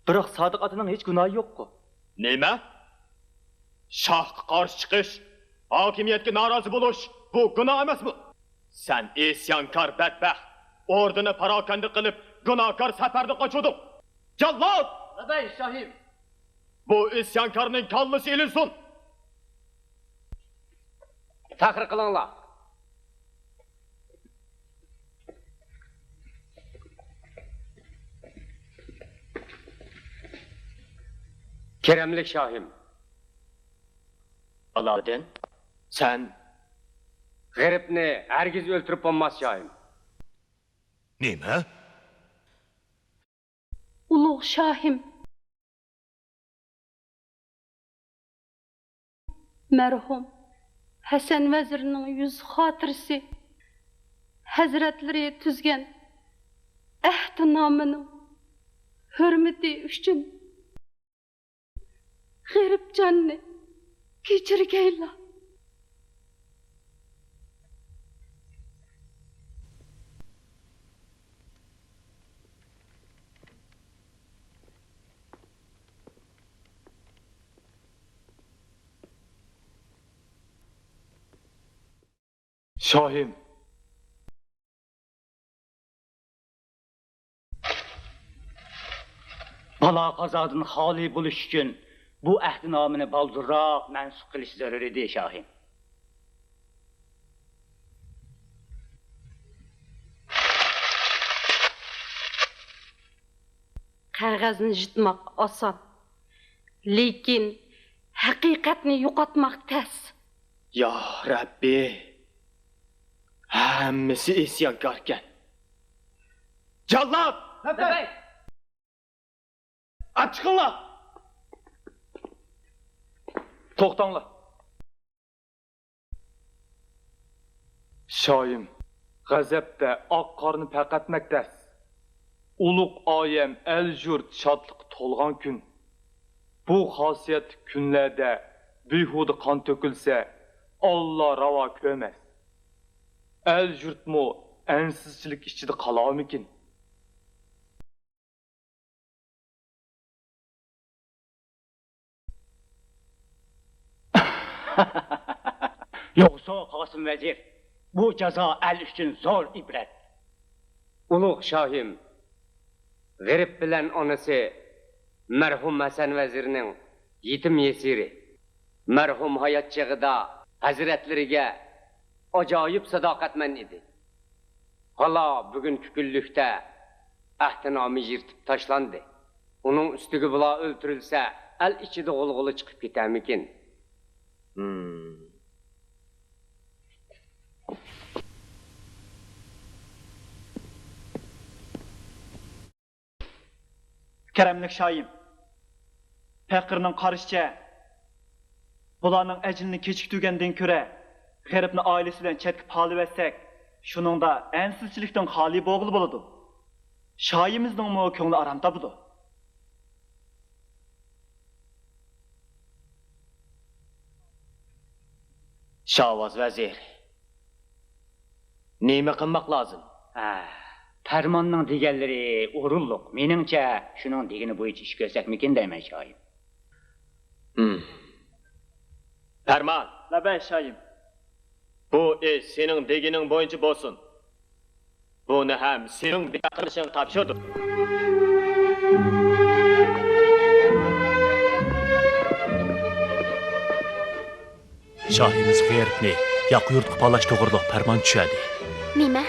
بىراق سادىق ئاتىنىڭ ھېچ گۇناھى يوققۇ. نېمە؟ شاھقا قارشى چىقىش، ھاكىمىيەتكە نارازى بولۇش، بۇ گۇناھ ئەمەسمۇ؟ سەن ئىسيانكار بەتبەخت، ئوردىنى پاراكەندە قىلىپ، گۇناھكار سەپەردىن قاچۇردۇڭ. جاللات! لەببەي، شاھىم. بۇ ئىسيانكارنىڭ كاللىسى ئېلىنسۇن! تەقرىر قىلىڭلار. كەرەملىك شاھىم. ئالاۋۇددىن، سەن. غېرىبنى ھەرگىز ئۆلتۈرۈپ بولماس، شاھىم. نېمە؟ ئۇلۇغ شاھىم، مەرھۇم ھەسەن ۋەزىرنىڭ يۈز خاتىرىسى، ھەزرەتلىرى تۈزگەن ئەھدىنامىنىڭ ھۆرمىتى ئۈچۈن غېرىبجاننى كەچۈرگەيلا. شاھىم. بالا-قازادىن خالىي بولۇش ئۈچۈن بۇ ئەھدىنامىنى بالدۇرراق مەنسۇخ قىلىش زۆرۈر ئىدى، شاھىم. قەغەزنى يىرتماق ئاسان، لېكىن ھەقىقەتنى يوقاتماق تەس. يا رەببى، ھەممىسى ئىسيانكاركەن. جاللات! لەببەي! ئاچىقىڭلار! توختاڭلار! شاھىم، غەزەپتە ئاق قارنى پەقەتمەك تەس. ئۇلۇغ ئايەم، ئەل-يۇرت شادلىققا تولغان كۈن. بۇ خاسىيەتلىك كۈنلەردە بىھۇدە قان تۆكۈلسە، ئاللا راۋا كۆرمەس. ئەل-يۇرتمۇ ئەنسىزچىلىك ئىچىدە قالارمىكىن؟ يوقسۇ قاسىم ۋەزىر، بۇ جازا ئەل ئۈچۈن زور ئىبرەت. ئۇلۇغ شاھىم، غېرىب بىلەن ئانىسى مەرھۇم ھەسەن ۋەزىرنىڭ يېتىم يېسىرى. مەرھۇم ھايات چېغىدا ھەزرەتلىرىگە ئاجايىپ ساداقەتمەن ئىدى. ھالا بۈگۈنكى كۈنلۈكتە ئەھدىنامە يىرتىپ تاشلاندى. ئۇنىڭ ئۈستىگە بۇلار ئۆلتۈرۈلسە، ئەل ئىچىدە غۇلغۇلا چىقىپ كېتەرمىكىن؟ ھىم. كەرەملىك شاھىم، پەقىرنىڭ قارىشىچە، بۇلارنىڭ ئەجىلىنى كېچىكتۈرگەندىن كۆرە، غېرىبنى ئائىلىسى بىلەن چەتكە پالىۋەتسەك، شۇنىڭدا ئەنسىزچىلىكتىن خالىي بولغىلى بولىدۇ. شاھىمىزنىڭمۇ كۆڭلى ئارام تاپىدۇ. شاۋاز ۋەزىر، نېمە قىلماق لازىم؟ ھە، پەرماننىڭ دېگەنلىرى ئورۇنلۇق. مېنىڭچە، شۇنىڭ دېگىنى بويىچە ئىش كۆرسەكمىكىن دەيمەن، شاھىم. ھىم. پەرمان. لەببەي، شاھىم. بۇ ئىش سېنىڭ دېگىنىڭ بويىچە بولسۇن. بۇنى ھەم سېنىڭ بىكار قىلىشىڭ تاپشۇردۇق. شاھىمىز غېرىبنى ياقا يۇرتقا پالاش توغرۇلۇق پەرمان چۈشەردى. نېمە؟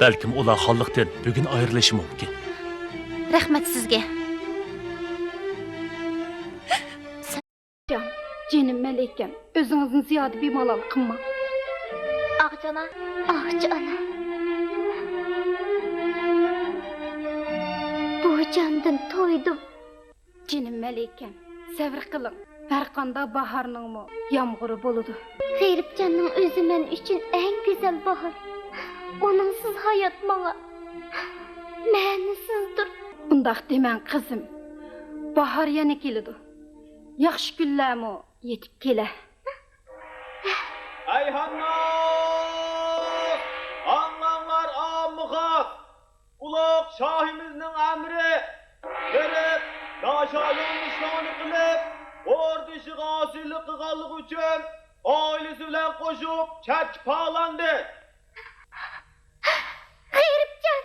بەلكىم ئۇلار خانلىقتىن بۈگۈن ئايرىلىشى مۇمكىن. رەھمەت سىزگە. جان، جېنىم مەلىكەم، ئۆزىڭىزنى زىيادە بىمالال قىلماڭ. ئاغىچى ئانا. ئاغىچى ئانا. بۇ جاندىن تويدۇم. جېنىم مەلىكەم، سەۋر قىلىڭ. ھەرقانداق باھارنىڭمۇ يامغۇرى بولىدۇ. غېرىبجاننىڭ ئۆزى مەن ئۈچۈن ئەڭ گۈزەل باھار. ئۇنىڭسىز ھايات ماڭا مەنىسىزدۇر. ئۇنداق دېمەڭ، قىزىم. باھار يەنە كېلىدۇ. ياخشى كۈنلەرمۇ يېتىپ كېلە. ئەي خانلار! ئاڭلاڭلار، ئاممىغا! ئۇلۇغ شاھىمىزنىڭ ئەمرى بېرىپ، ناشادىن نىشانى قىلىپ، ئوردىشىغا ئاسىيلىق قىلغانلىقى ئۈچۈن ئائىلىسى بىلەن قوشۇپ چەتكە پالاندى. غېرىبجان!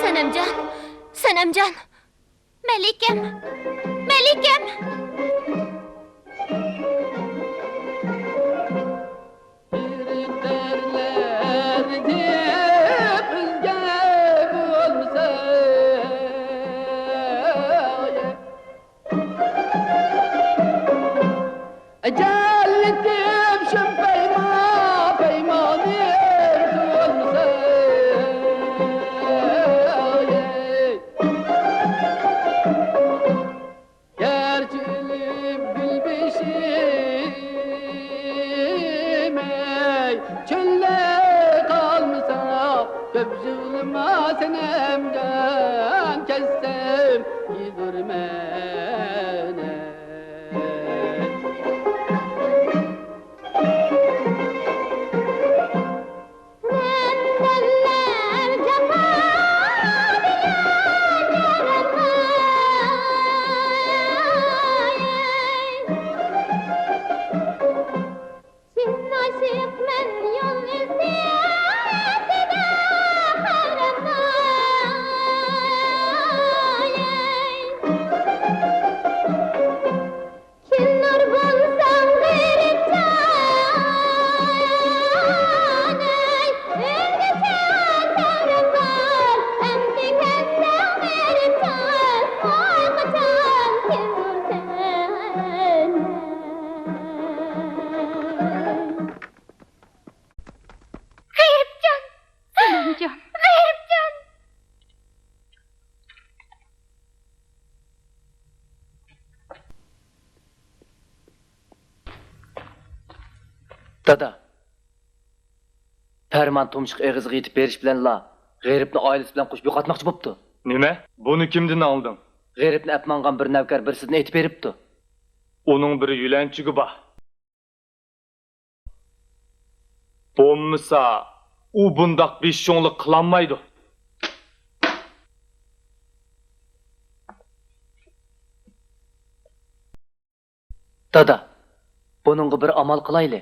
سەنەمجان، سەنەمجان، مەلىكەم، مەلىكەم! بىر تەرلەر دەپ جەللىتىم شۇم پەيما، پەيمانىم تۇرمىسا. گەرچە ئۆلۈپ گۈل بېشىم، ئەي، چۆلدە قالمىسا، كۆپ يىغلىما سەنەمجان، كەتسەم يۈرىمەن، ئەي. كىملەر بولساڭ غېرىبجان، ئەي، ئۆلگۈچە تەڭرىم بار، ئەمدى كەتسەڭ غېرىبجان، ۋاي قاچان كېلىسەن؟ غېرىبجان! سەنەمجان! غېرىبجان! دادا، پەرمان تۇمشۇق ئېغىزىغا يېتىپ بېرىش بىلەنلا غېرىبنى ئائىلىسى بىلەن قوشۇپ يوقاتماقچى بوپتۇ. نېمە؟ بۇنى كىمدىن ئاڭلىدىڭ؟ غېرىبنى ئەپ ماڭغان بىر نەۋكەر بىرسىدىن ئېيتىپ بېرىپتۇ. ئۇنىڭ بىر يۆلەنچۈكى بار. بولمىسا، ئۇ بۇنداق بېشىڭلىق قىلالمايدۇ. دادا، بۇنىڭغا بىر ئامال قىلايلى.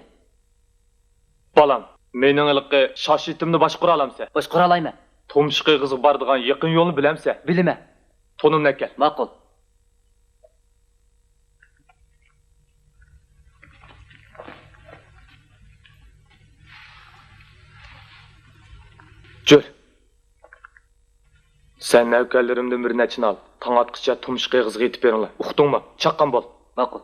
بالام، مېنىڭ ھېلىقى شاش ئېتىمنى باشقۇرالامسەن؟ باشقۇرالايمەن. تۇمشۇق ئېغىزغا بارىدىغان يېقىن يولنى بىلەمسەن؟ بىلىمەن. تونۇمنى ئەكەل. ماقۇل. جۈر. سەن نەۋكەرلىرىمدىن بىر نەچچىنى ئال. تاڭ ئاتقىچە تۇمشۇق ئېغىزىغا يېتىپ بېرىڭلار. ئۇقتۇڭمۇ؟ چاققان بول. ماقۇل.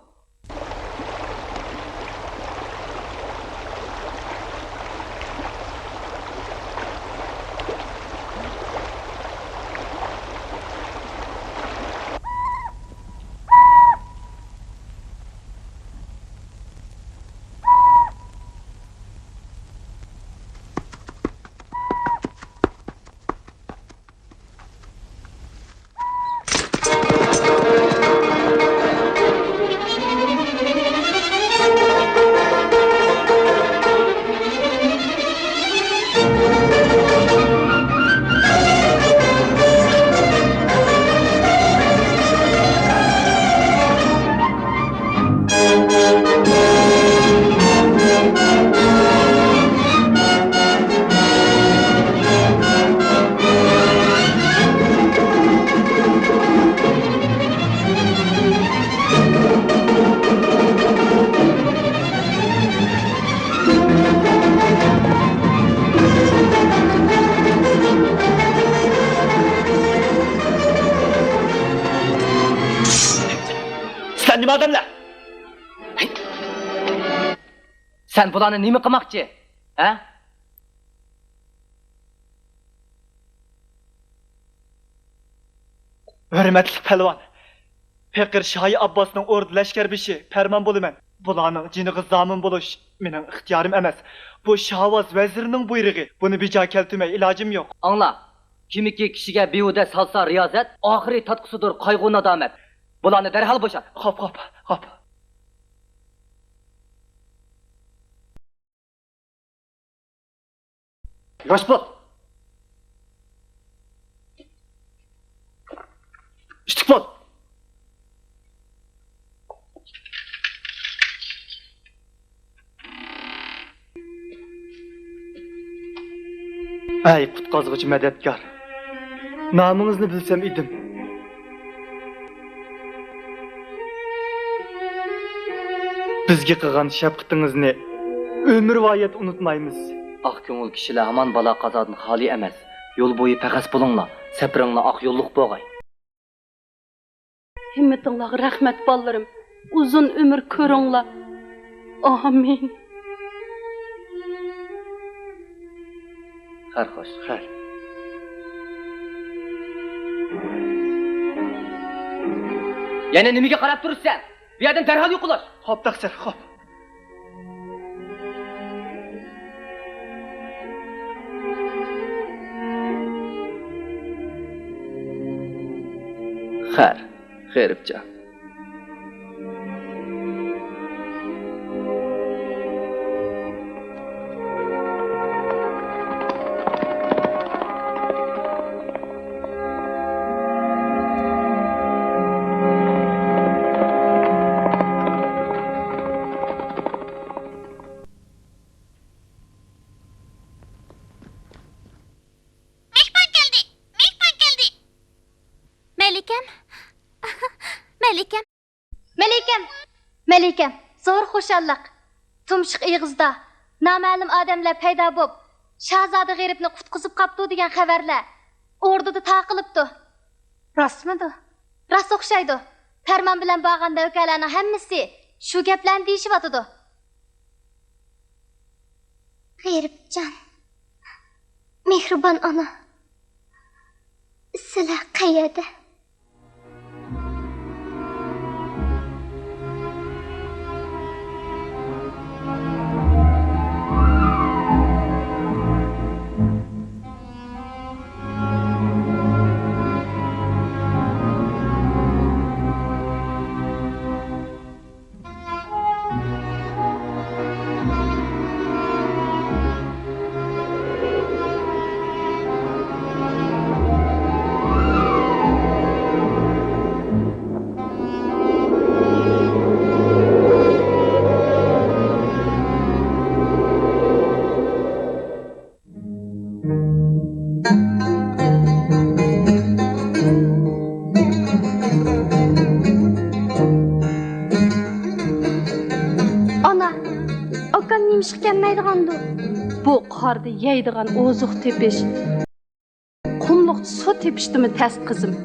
سىلەر نېمە ئادەملەر؟ سەن بۇلارنى نېمە قىلماقچى؟ ھە؟ ھۆرمەتلىك پەلۋان، پېقىر شاھى ئابباسنىڭ ئوردا لەشكەر بېشى پەرمان بولىمەن. بۇلارنىڭ جېنىغا زامىن بولۇش مېنىڭ ئىختىيارىم ئەمەس. بۇ شاھۋاز ۋەزىرنىڭ بۇيرۇقى. بۇنى بىجا كەلتۈرمەي ئىلاجىم يوق. ئاڭلا، كىمكى كىشىگە بىھۇدە سالسا رىيازەت، ئاخىرى تارتقۇسىدۇر قايغۇ-نادامەت. بۇلارنى دەرھال بوشات. خوپ، خوپ، خوپ. ياش بول! ئىتتىك بول! ئەي قۇتقازغۇچى مەدەتكار! نامىڭىزنى بىلسەم ئىدىم. بىزگە قىلغان شەپقىتىڭىزنى ئۆمۈرۋايەت ئۇنتۇمايمىز. ئاق كۆڭۈل كىشىلەر ھامان بالا-قازادىن خالىي ئەمەس. يول بويى پەخەس بولۇڭلار، سەپىرىڭلار ئاق يوللۇق بولغاي. ھىممىتىڭلارغا رەھمەت، بالىلىرىم. ئۇزۇن ئۆمۈر كۆرۈڭلار. ئامىن. خەير، خوش. خەير. يەنە نېمىگە قاراپ تۇرىسەن؟ بۇ يەردىن دەرھال يوقىلاش! خوپ، تەقسىر، خوپ. خەير، غېرىبجان. مېھمان كەلدى! مېھمان كەلدى! مەلىكەم! مەلىكەم! مەلىكەم! مەلىكەم! زور خۇشاللىق! تۇمشۇق ئېغىزدا نامەلۇم ئادەملەر پەيدا بوپ، شاھزادە غېرىبنى قۇتقۇزۇپ قاپتۇ دېگەن خەۋەرلەر ئوردىدا تارقىلىپتۇ. راستمىدۇ؟ راست ئوخشايدۇ. پەرمان بىلەن بارغان نەۋكەرلەرنىڭ ھەممىسى شۇ گەپلەرنى دېيىشىۋاتىدۇ. غېرىبجان، مېھرىبان ئانا، سىلەر قەيەردە؟ ئانا، ئاكام نېمىشقا كەلمەيدىغاندۇ؟ بۇ قاردا يەيدىغان ئوزۇق تېپىش، قۇملۇقتا سۇ تېپىشتىمۇ تەس، قىزىم.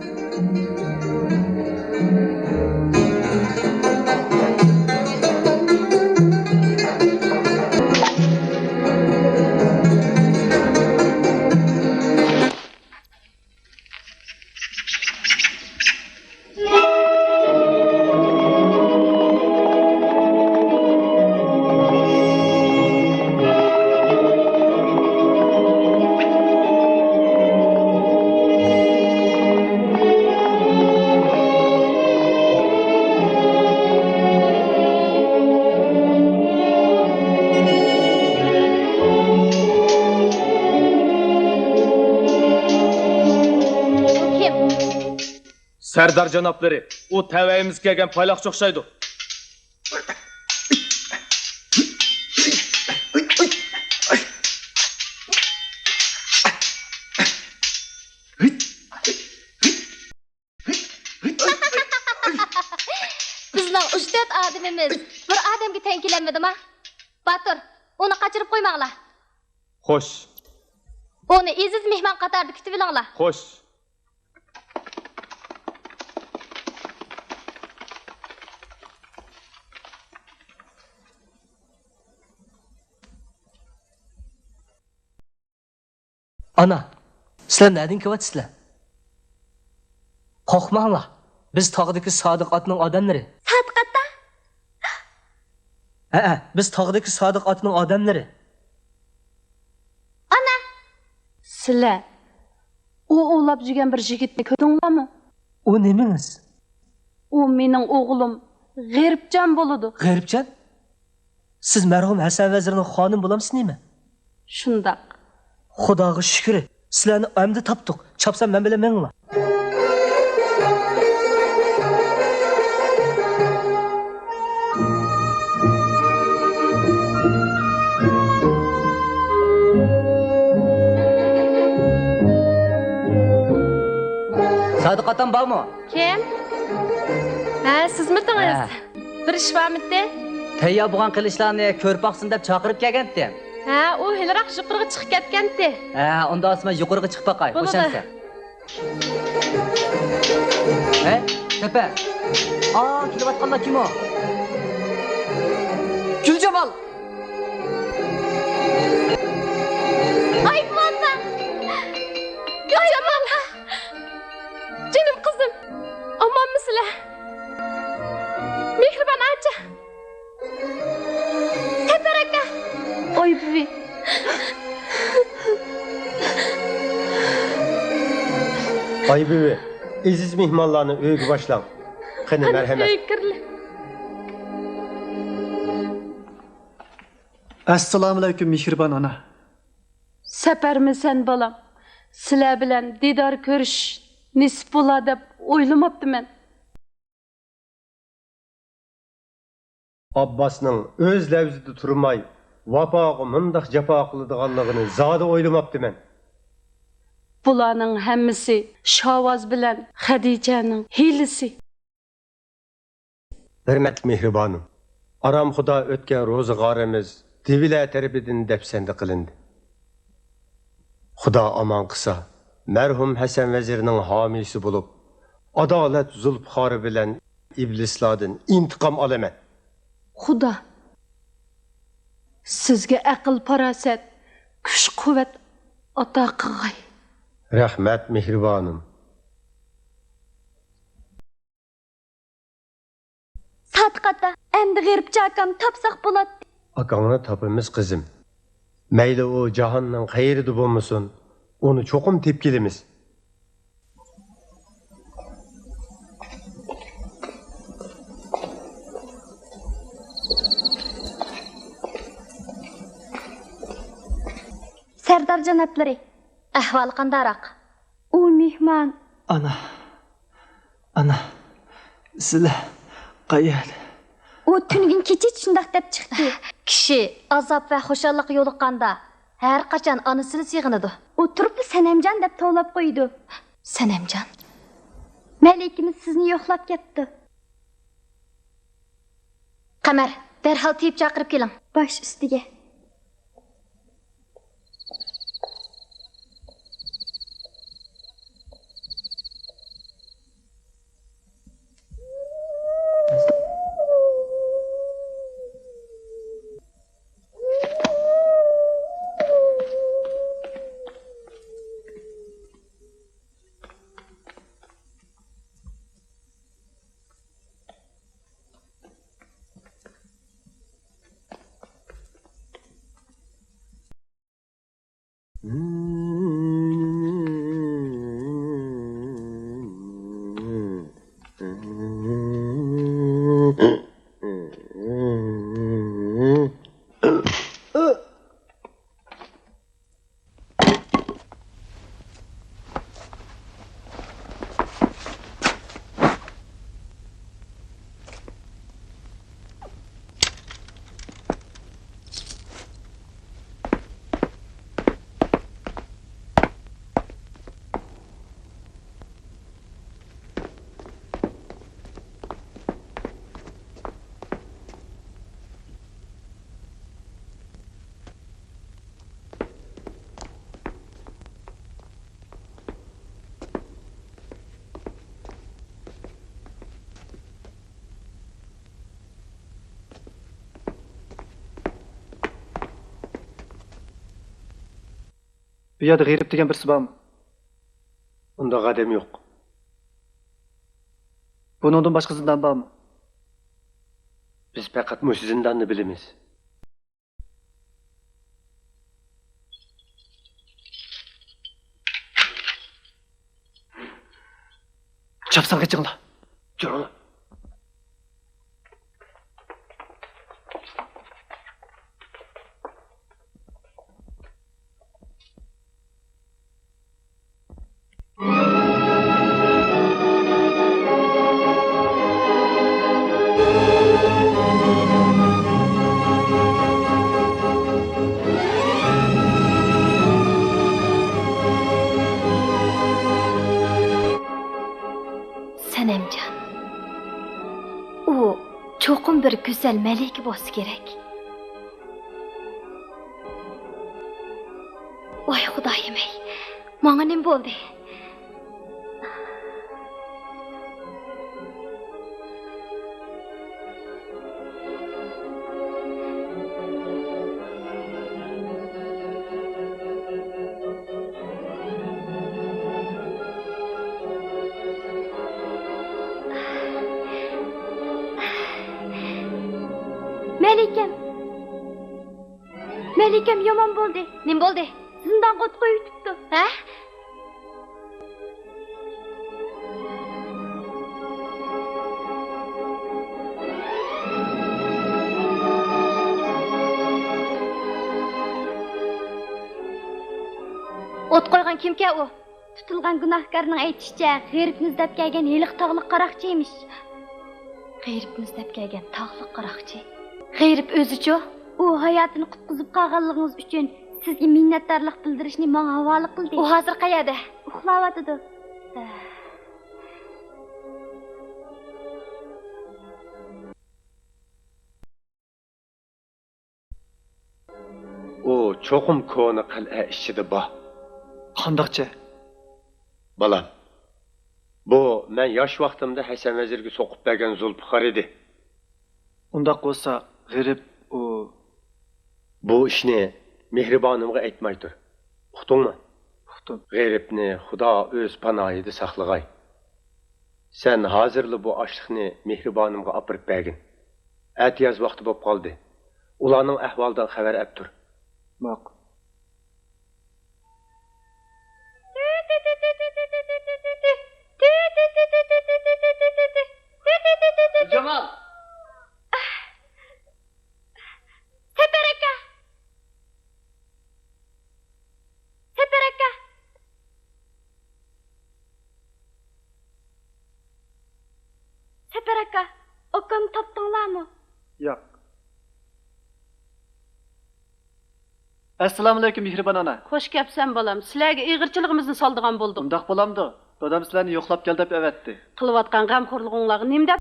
كىم؟ سەردار جانابلىرى، ئۇ تەۋەيىمىزگە كەلگەن پايلاقچى ئوخشايدۇ. بىزنىڭ ئۈچ تۆت ئادىمىمىز بىر ئادەمگە تەڭ كېلەلمىدىما؟ باتۇر، ئۇنى قاچۇرۇپ قويماڭلار. خوش. ئۇنى ئەزىز مېھمان قاتارىدا كۈتۈۋېلىڭلار. خوش. ئانا، سىلەر نەدىن كېلىۋاتىسىلەر؟ قورقماڭلار، بىز تاغدىكى سادىق ئاتىنىڭ ئادەملىرى. سادىق ئاتا؟ ھەئە، بىز تاغدىكى سادىق ئاتىنىڭ ئادەملىرى. ئانا! سىلەر ئۇ ئوۋلاپ يۈرگەن بىر يىگىتنى كۆردۈڭلارمۇ؟ ئۇ نېمىڭىز؟ ئۇ مېنىڭ ئوغلۇم غېرىبجان بولىدۇ. غېرىبجان؟ سىز مەرھۇم ھەسەن ۋەزىرنىڭ خانىمى بولامسىز نېمە؟ شۇنداق. خۇداغا شۈكرى، سىلەرنى ئەمدى تاپتۇق. چاپسان مەن بىلەن مېڭىڭلار. سادىق ئاتام بارمۇ؟ كىم؟ ھە، سىزمىتىڭىز؟ ھە. بىر ئىش بارمىتى؟ تەييار بولغان قىلىچلارنى كۆرۈپ باقسۇن دەپ چاقىرىپ كەلگەنتىم. ھە، ئۇ ھېلىراق يۇقىرىغا چىقىپ كەتكەنتى. ھە، ئۇندا ئاسما يۇقىرىغا چىقىپ باقاي. بولىدۇ. خوش ئەمىسە. ھە، سەپەر. ئا، كېلىۋاتقانلار كىم ئۇ؟ گۈلجان ئايبىۋاننا! ئايبىۋاننا! جېنىم قىزىم! ئامانمۇسىلەر؟ مېھرىبان ئاچا! سەپەر ئاكا! ئايبىۋى! ئايبىۋى، ئەزىز مېھمانلارنى ئۆيگە باشلاڭ. قېنى، مەرھەمەت. ئۆيگە كىرلى. ئەسسالامۇئەلەيكۇم، مېھرىبان ئانا. سەپەرمىسەن، بالام؟ سىلەر بىلەن دىدار كۆرۈشۈش نېسىپ بولار دەپ ئويلىماپتىمەن. ئابباسنىڭ ئۆز لەۋزىدە تۇرماي، ۋاپاغا مۇنداق جاپا قىلىدىغانلىقىنى زادى ئويلىماپتىمەن. بۇلارنىڭ ھەممىسى شاۋاز بىلەن خەدىچەنىڭ ھىيلىسى. ھۆرمەتلىك مېھرىبانىم، ئارام خۇدا ئۆتكەن روزىغارىمىز دىۋىلە تەرىپىدىن دەپسەندە قىلىندى. خۇدا ئامان قىلسا، مەرھۇم ھەسەن ۋەزىرنىڭ ھامىيسى بولۇپ، ئادالەت زۇلپىقارى بىلەن ئىبلىسلاردىن ئىنتىقام ئالىمەن. خۇدا سىزگە ئەقىل-پاراسەت، كۈچ-قۇۋۋەت ئاتا قىلغاي. رەھمەت، مېھرىبانىم. سادىق ئاتا، ئەمدى غېرىبچە ئاكامنى تاپساق بولاتتى. ئاكاڭنى تاپىمىز، قىزىم. مەيلى ئۇ جاھاننىڭ قەيىرىدە بولمىسۇن، ئۇنى چوقۇم تېپىپ كېلىمىز. سەردار جانابلىرى، ئەھۋالى قانداقراق؟ ئۇ مېھمان. ئانا، ئانا، سىلەر قەيەردە؟ ئۇ تۈنۈگۈن كېچىچە شۇنداق دەپ چىقتى. كىشى ئازاب ۋە خۇشاللىققا يولۇققاندا، ھەر قاچان ئانىسىنى سېغىنىدۇ. ئۇ تۇرۇپلا سەنەمجان دەپ توۋلاپ قويىدۇ. سەنەمجان؟ مەلىكىمىز سىزنى يوقلاپ كەپتۇ. قەمەر، دەرھال تېۋىپ چاقىرىپ كېلىڭ. باش ئۈستىگە. بۇ يەردە غېرىب دېگەن بىرسى بارمۇ؟ ئۇنداق ئادەم يوق. بۇنىڭدىن باشقا زىندان بارمۇ؟ بىز پەقەت مۇشۇ زىنداننى بىلىمىز. چاپسان قېچىڭلار. جۈرۈڭلار. سەنەمجان، ئۇ چوقۇم بىر گۈزەل مەلىكە بولسا كېرەك. ۋاي خۇدايىم ئەي، ماڭا نېمە بولدى؟ مەلىكەم. مەلىكەم يامان بولدى. نېمە بولدى؟ زىندانغا ئوت قويۇۋېتىپتۇ. ھە؟ ئوت قويغان كىمكەن ئۇ؟ تۇتۇلغان گۇناھكارنىڭ ئېيتىشىچە، غېرىبنى ئىزدەپ كەلگەن ھېلىقى تاغلىق قاراقچى ئىمىش. غېرىبنى ئىزدەپ كەلگەن تاغلىق قاراقچى. غېرىب ئۆزىچۇ؟ ئۇ ھاياتىنى قۇتقۇزۇپ قالغانلىقىڭىز ئۈچۈن سىزگە مىننەتدارلىق بىلدۈرۈشنى ماڭا ھاۋالە قىلدى. ئۇ ھازىر قەيەردە؟ ئۇخلاۋاتىدۇ. ئۇ چوقۇم كونا قەلئە ئىچىدە بار. قانداقچە؟ بالام، بۇ مەن ياش ۋاقتىمدا ھەسەن ۋەزىرگە سوقۇپ بەرگەن زۇلپىقار ئىدى. ئۇنداق بولسا، غېرىب ئۇ. بۇ ئىشنى مېھرىبانىمغا ئېيتماي تۇر. ئۇقتۇڭمۇ؟ ئۇقتۇم. غېرىبنى خۇدا ئۆز پاناھىدا ساقلىغاي. سەن ھازىرلا بۇ ئاشلىقنى مېھرىبانىمغا ئاپىرىپ بەرگىن. ئەتىياز ۋاقتى بوپ قالدى. ئۇلارنىڭ ئەھۋالىدىن خەۋەر ئەپ تۇر. ماقۇل. جامال! سەپەر ئاكا! سەپەر ئاكا! سەپەر ئاكا، ئاكامنى تاپتىڭلارمۇ؟ ياق. ئەسسالامۇئەلەيكۇم، مېھرىبان ئانا. خوش كەپسەن، بالام. سىلەرگە ئېغىرچىلىقىمىزنى سالىدىغان بولدۇق. ئۇنداق بولامدۇ؟ دادام سىلەرنى يوقلاپ كەل دەپ ئەۋەتتى. قىلىۋاتقان غەمخورلۇقۇڭلارغا نېمە دەپ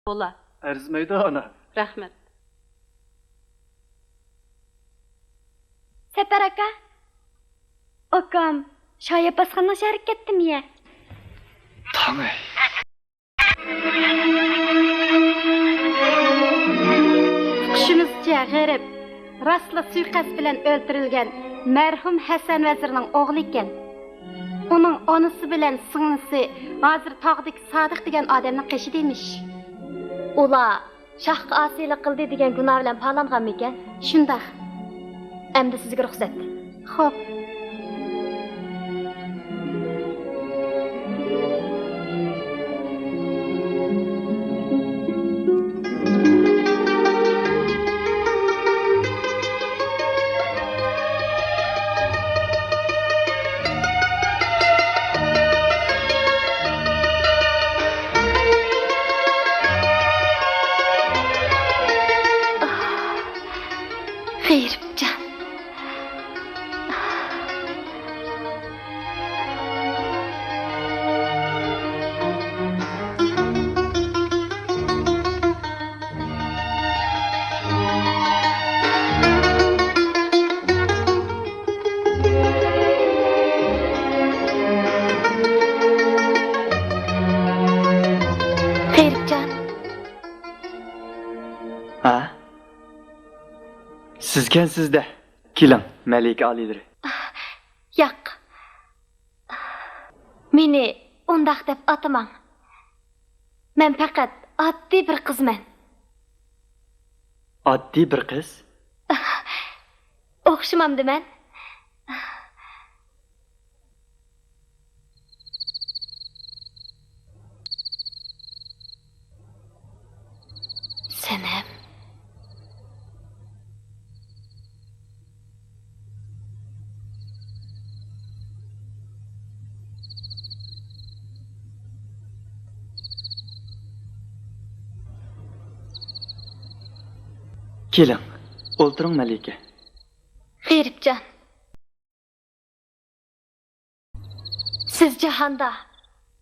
بولا؟ ئەرزىمەيدۇ، ئانا. رەھمەت. سەپەر ئاكا، ئاكام شاياپاسخاننىڭ شەھىرىگە كەتتىمۇ يە؟ تاڭاي. ئۇقۇشىمىزچە، غېرىب راستلا سۇيىقەست بىلەن ئۆلتۈرۈلگەن مەرھۇم ھەسەن ۋەزىرنىڭ ئوغلى ئىكەن. ئۇنىڭ ئانىسى بىلەن سىڭلىسى ھازىر تاغدىكى سادىق دېگەن ئادەمنىڭ قېشىدا ئىمىش. ئۇلار شاھقا ئاسىيلىق قىلدى دېگەن گۇناھ بىلەن پالانغانمىكەن؟ شۇنداق. ئەمدى سىزگە رۇخسەت. خوپ. غېرىبجان. غېرىبجان. ھە؟ سىزكەنسىز-دە. كېلىڭ، مەلىكە ئالىيلىرى. ياق. مېنى ئۇنداق دەپ ئاتىماڭ. مەن پەقەت ئاددىي بىر قىزمەن. ئاددىي بىر قىز؟ ئوخشىمامدىمەن؟ سەنەم. كېلىڭ، ئولتۇرۇڭ، مەلىكە. غېرىبجان. سىز جاھاندا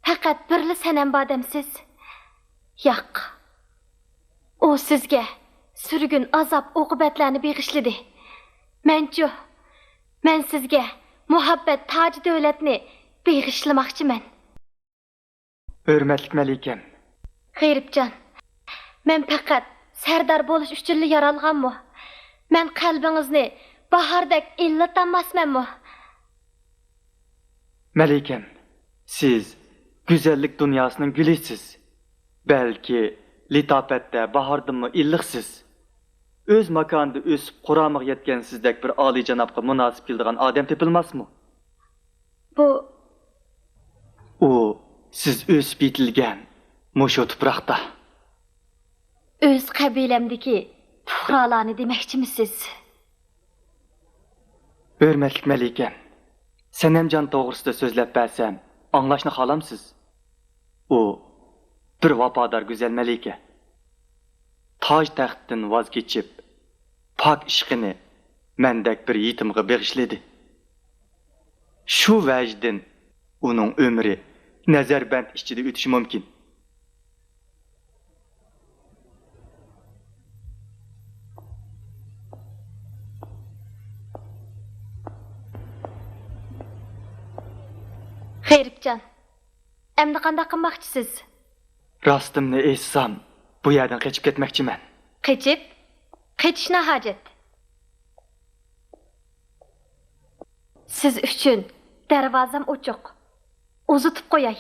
پەقەت بىرلا سەنەم بار دەمسىز؟ ياق. ئۇ سىزگە سۈرگۈن ئازاب-ئوقۇبەتلەرنى بېغىشلىدى. مەنچۇ؟ مەن سىزگە مۇھەببەت تاجى دۆلەتنى بېغىشلىماقچىمەن. ھۆرمەتلىك مەلىكەم. غېرىبجان، مەن پەقەت سەردار بولۇش ئۈچۈنلا يارالغانمۇ؟ مەن قەلبىڭىزنى باھاردەك ئىللىتالماسمەنمۇ؟ مەلىكەم، سىز گۈزەللىك دۇنياسىنىڭ گۈلىسىز. بەلكى لىتاپەتتە باھاردىنمۇ ئىللىقسىز. ئۆز ماكانىدا ئۆسۈپ، قۇرامىغا يەتكەن سىزدەك بىر ئالىيجانابقا مۇناسىپ كېلىدىغان ئادەم تېپىلماسمۇ؟ بۇ ئۇ سىز ئۆسۈپ يېتىلگەن مۇشۇ تۇپراقتا. ئۆز قەبىلەمدىكى پۇقرالارنى دېمەكچىمىسىز؟ ھۆرمەتلىك مەلىكەم، سەنەمجان توغرىسىدا سۆزلەپ بەرسەم، ئاڭلاشنى خالامسىز؟ ئۇ بىر ۋاپادار گۈزەل مەلىكە. تاج تەختتىن ۋاز كېچىپ، پاك ئىشقىنى مەندەك بىر يېتىمغا بېغىشلىدى. شۇ ۋەجدىن ئۇنىڭ ئۆمرى نەزەربەند ئىچىدە ئۆتۈشى مۇمكىن. غېرىبجان، ئەمدى قانداق قىلماقچىسىز؟ راستىمنى ئېيتسام، بۇ يەردىن قېچىپ كەتمەكچىمەن. قېچىپ؟ قېچىش ناھاجەت. سىز ئۈچۈن دەرۋازام ئوچۇق. ئۇزىتىپ قوياي.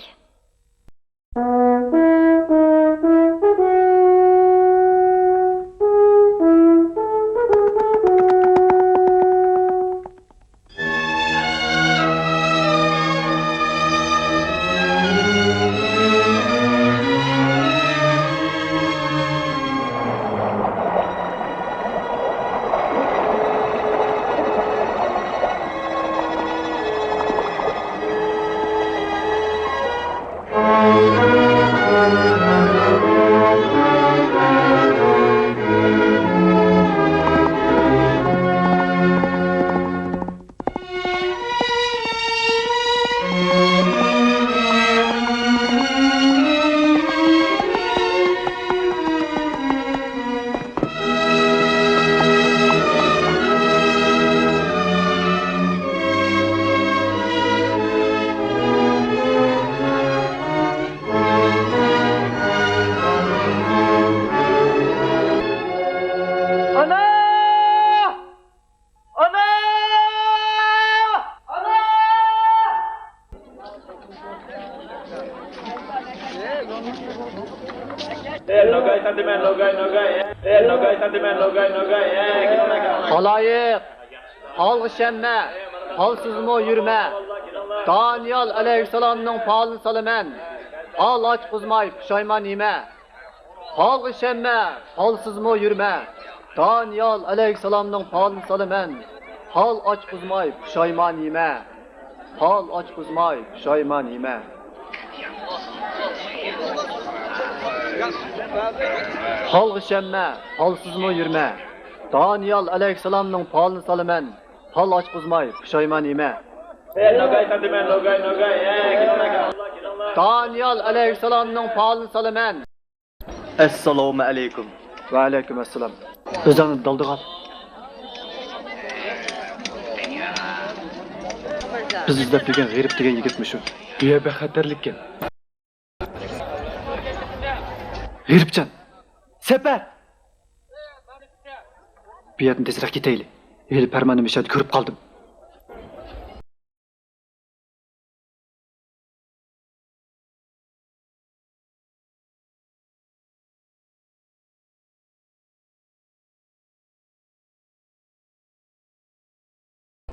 ئانا! ئانا! ئانا! خالايىق، ھالغا ئىشەنمە، ھالسىزمۇ يۈرمە. دانىيال ئەلەيھىسسالامنىڭ پالىنى سالىمەن. ھال ئاچقۇزماي پۇشايمان يېمە. ھالغا ئىشەنمە، ھالسىزمۇ يۈرمە. دانىيال ئەلەيھىسسالامنىڭ پالىنى سالىمەن. ھال ئاچقۇزماي پۇشايمان يېمە. ھال ئاچقۇزماي پۇشايمان يېمە. ھالغا ئىشەنمە، ھالسىزمۇ يۈرمە. دانىيال ئەلەيھىسسالامنىڭ پالىنى سالىمەن. ھال ئاچقۇزماي پۇشايمان يېمە. دانىيال ئەلەيھىسسالامنىڭ پالىنى سالىمەن. ئەسسالامۇ ئەلەيكۇم. ۋەئەلەيكۇم ئەسسالام. ئۆزۈڭنى دالدىغا ئال. بىز ئىزدەپ يۈرگەن غېرىب دېگەن يىگىتمۇ شۇ. بۇ يەر بەك خەتەرلىككەن. غېرىبجان! سەپەت! بۇ يەردىن تېزرەك كېتەيلى. ھېلى پەرماننى مۇشۇ يەردە كۆرۈپ قالدىم.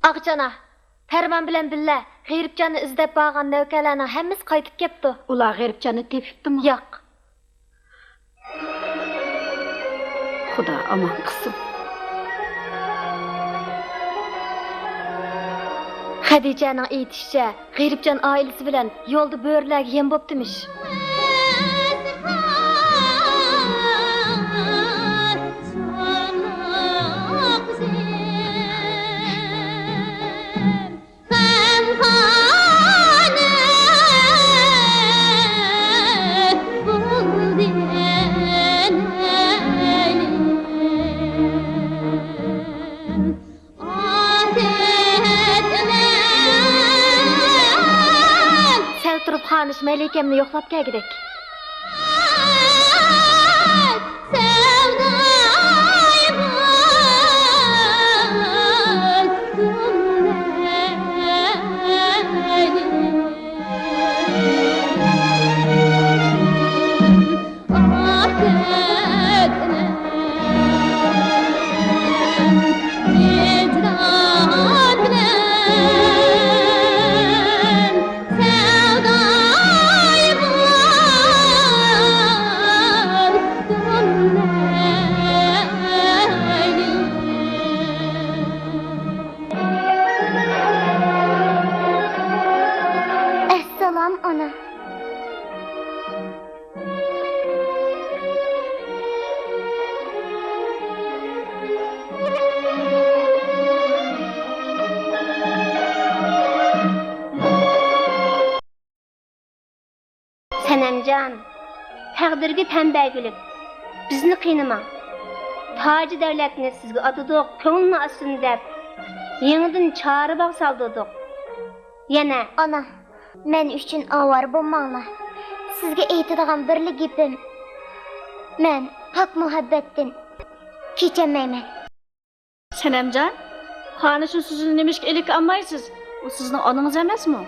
ئاغىچانا، پەرمان بىلەن بىللە غېرىبجاننى ئىزدەپ بارغان نەۋكەرلەرنىڭ ھەممىسى قايتىپ كەپتۇ. ئۇلار غېرىبجاننى تېپىپتىمۇ؟ ياق. خۇدا ئامان قىلسۇن. خەدىچەنىڭ ئېيتىشىچە، غېرىبجان ئائىلىسى بىلەن يولدا بۆرىلەرگە يەم بوپتىمىش. سەل تۇرۇپ، خانىش مەلىكەمنى يوقلاپ كەلگۈدەك. جان، تەقدىرگە تەن بەرگۈلۈك، بىزنى قىينىماڭ. تاجى دەۋلەتنى سىزگە ئاتىدۇق، كۆڭلىنى ئاچسۇن دەپ، يېڭىدىن چارە باغ سالدۇردۇق. يەنە ئانا، مەن ئۈچۈن ئاۋارە بولماڭلار. سىزگە ئېيتىدىغان بىرلا گېپىم، مەن پاك مۇھەببەتتىن كېچەلمەيمەن. سەنەمجان، خانىشنىڭ سۆزىنى نېمىشقا ئىلىككە ئالمايسىز؟ ئۇ سىزنىڭ ئانىڭىز ئەمەسمۇ؟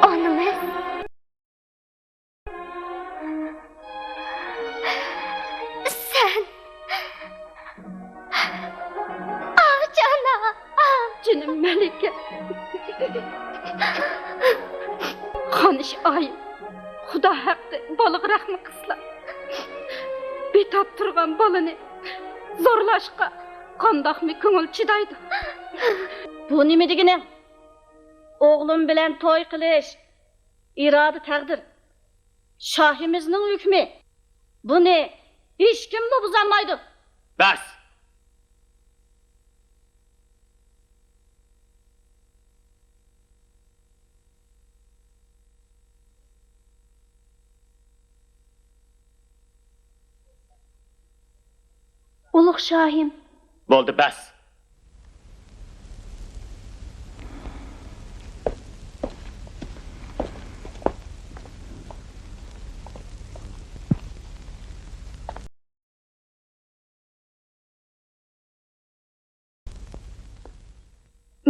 ئانىمىز؟ سەن. ئاغجان ئاغا. جېنىم مەلىكە. خانىش ئايىم، خۇدا ھەققى، بالىغا رەھمى قىلسىلا. بىتاپ تۇرغان بالىنى زورلاشقا قانداقمۇ كۆڭۈل چىدايدۇ؟ بۇ نېمە دېگىنىڭ؟ ئوغلۇم بىلەن توي قىلىش ئىرادە تەقدىر. شاھىمىزنىڭ ھۆكمى. بۇنى ھېچكىممۇ بۇزالمايدۇ. بەس! ئۇلۇغ شاھىم. بولدى، بەس!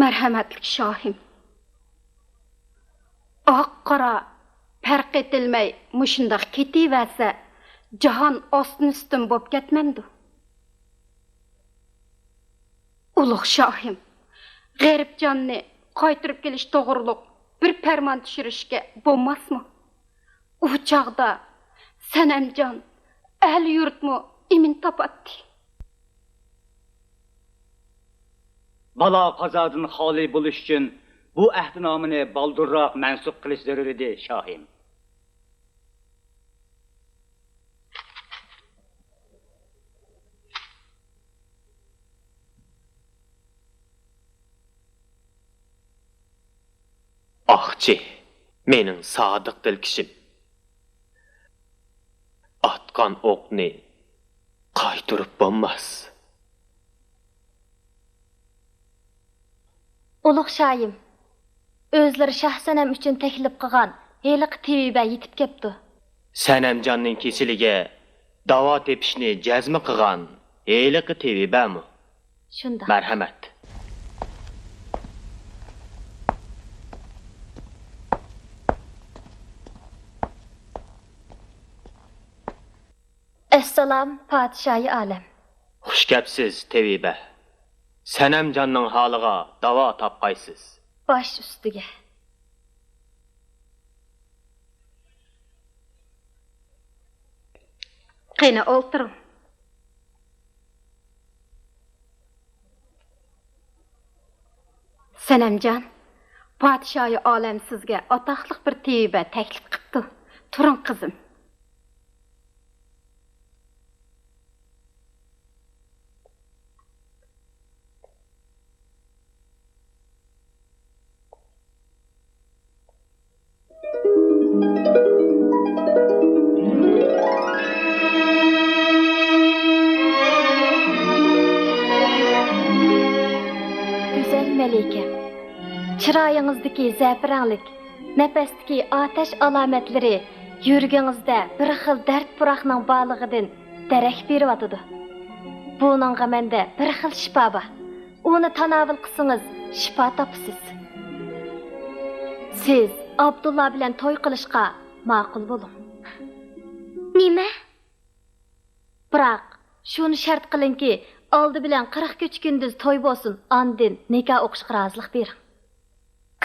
مەرھەمەتلىك شاھىم، ئاق-قارا پەرق ئېتىلمەي مۇشۇنداق كېتىۋەرسە، جاھان ئاستىن-ئۈستۈن بوپ كەتمەمدۇ؟ ئۇلۇغ شاھىم، غېرىبجاننى قايتۇرۇپ كېلىش توغرۇلۇق بىر پەرمان چۈشۈرۈشكە بولماسمۇ؟ ئۇ چاغدا سەنەمجان، ئەل-يۇرتمۇ ئىمىن تاپاتتى. بالا-قازادىن خالىي بولۇش ئۈچۈن بۇ ئەھدىنامىنى بالدۇرراق مەنسۇپ قىلىش زۆرۈر ئىدى، شاھىم. ئاقچى، مېنىڭ سادىق دىلكىشىم. ئاتقان ئوقنى قايتۇرۇپ بولماس. ئۇلۇغ شاھىم، ئۆزلىرى شاھ سەنەم ئۈچۈن تەكلىپ قىلغان ھېلىقى تېۋىبە يېتىپ كەپتۇ. سەنەمجاننىڭ كېسىلىگە داۋا تېپىشنى جەزمە قىلغان ھېلىقى تېۋىبەمۇ؟ شۇنداق. مەرھەمەت. ئەسسالام، پادىشاھى ئالەم. خۇش كەپسىز، تېۋىبە. سەنەمجاننىڭ ھالىغا داۋا تاپقايسىز. باش ئۈستىگە. قېنى، ئولتۇرۇڭ. سەنەمجان، پادىشاھى ئالەم سىزگە ئاتاقلىق بىر تېۋىبە تەكلىپ قىپتۇ. تۇرۇڭ، قىزىم. گۈزەل مەلىكە، چىرايىڭىزدىكى زەپىرەڭلىك، نەپەستىكى ئاتەش ئالامەتلىرى يۈرىكىڭىزدە بىر خىل دەرد پۇراقنىڭ بارلىقىدىن دېرەك بېرىۋاتىدۇ. بۇنىڭغا مەندە بىر خىل شىپا بار. ئۇنى تاناۋۇل قىلسىڭىز، شىپا تاپىسىز. سىز ئابدۇللا بىلەن توي قىلىشقا ماقۇل بولۇڭ. نېمە؟ بىراق، شۇنى شەرت قىلىڭكى، ئالدى بىلەن قىرىق كېچە-كۈندۈز توي بولسۇن، ئاندىن نىكاھ ئوقۇشقا رازىلىق بېرىڭ.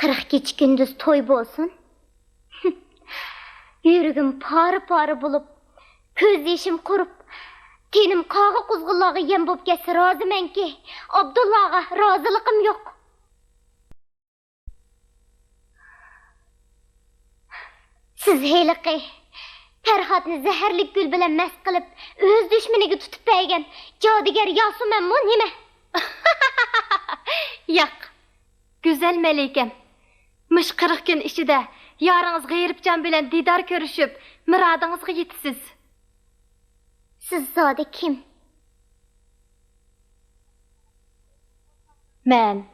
قىرىق كېچە-كۈندۈز توي بولسۇن؟ يۈرىكىم پارە-پارە بولۇپ، كۆز يېشىم قۇرۇپ، تېنىم قاغا-قۇزغۇنلارغا يەم بولۇپ كەتسە رازىمەنكى، ئابدۇللاغا رازىلىقىم يوق. سىز ھېلىقى پەرھاتنى زەھەرلىك گۈل بىلەن مەست قىلىپ، ئۆز دۈشمىنىگە تۇتۇپ بەرگەن جادۇگەر ياسۇمەنمۇ نېمە؟ ياق، گۈزەل مەلىكەم، مۇشۇ قىرىق كۈن ئىچىدە يارىڭىز غېرىبجان بىلەن دىدار كۆرۈشۈپ، مۇرادىڭىزغا يېتىسىز. سىز زادى كىم؟ مەن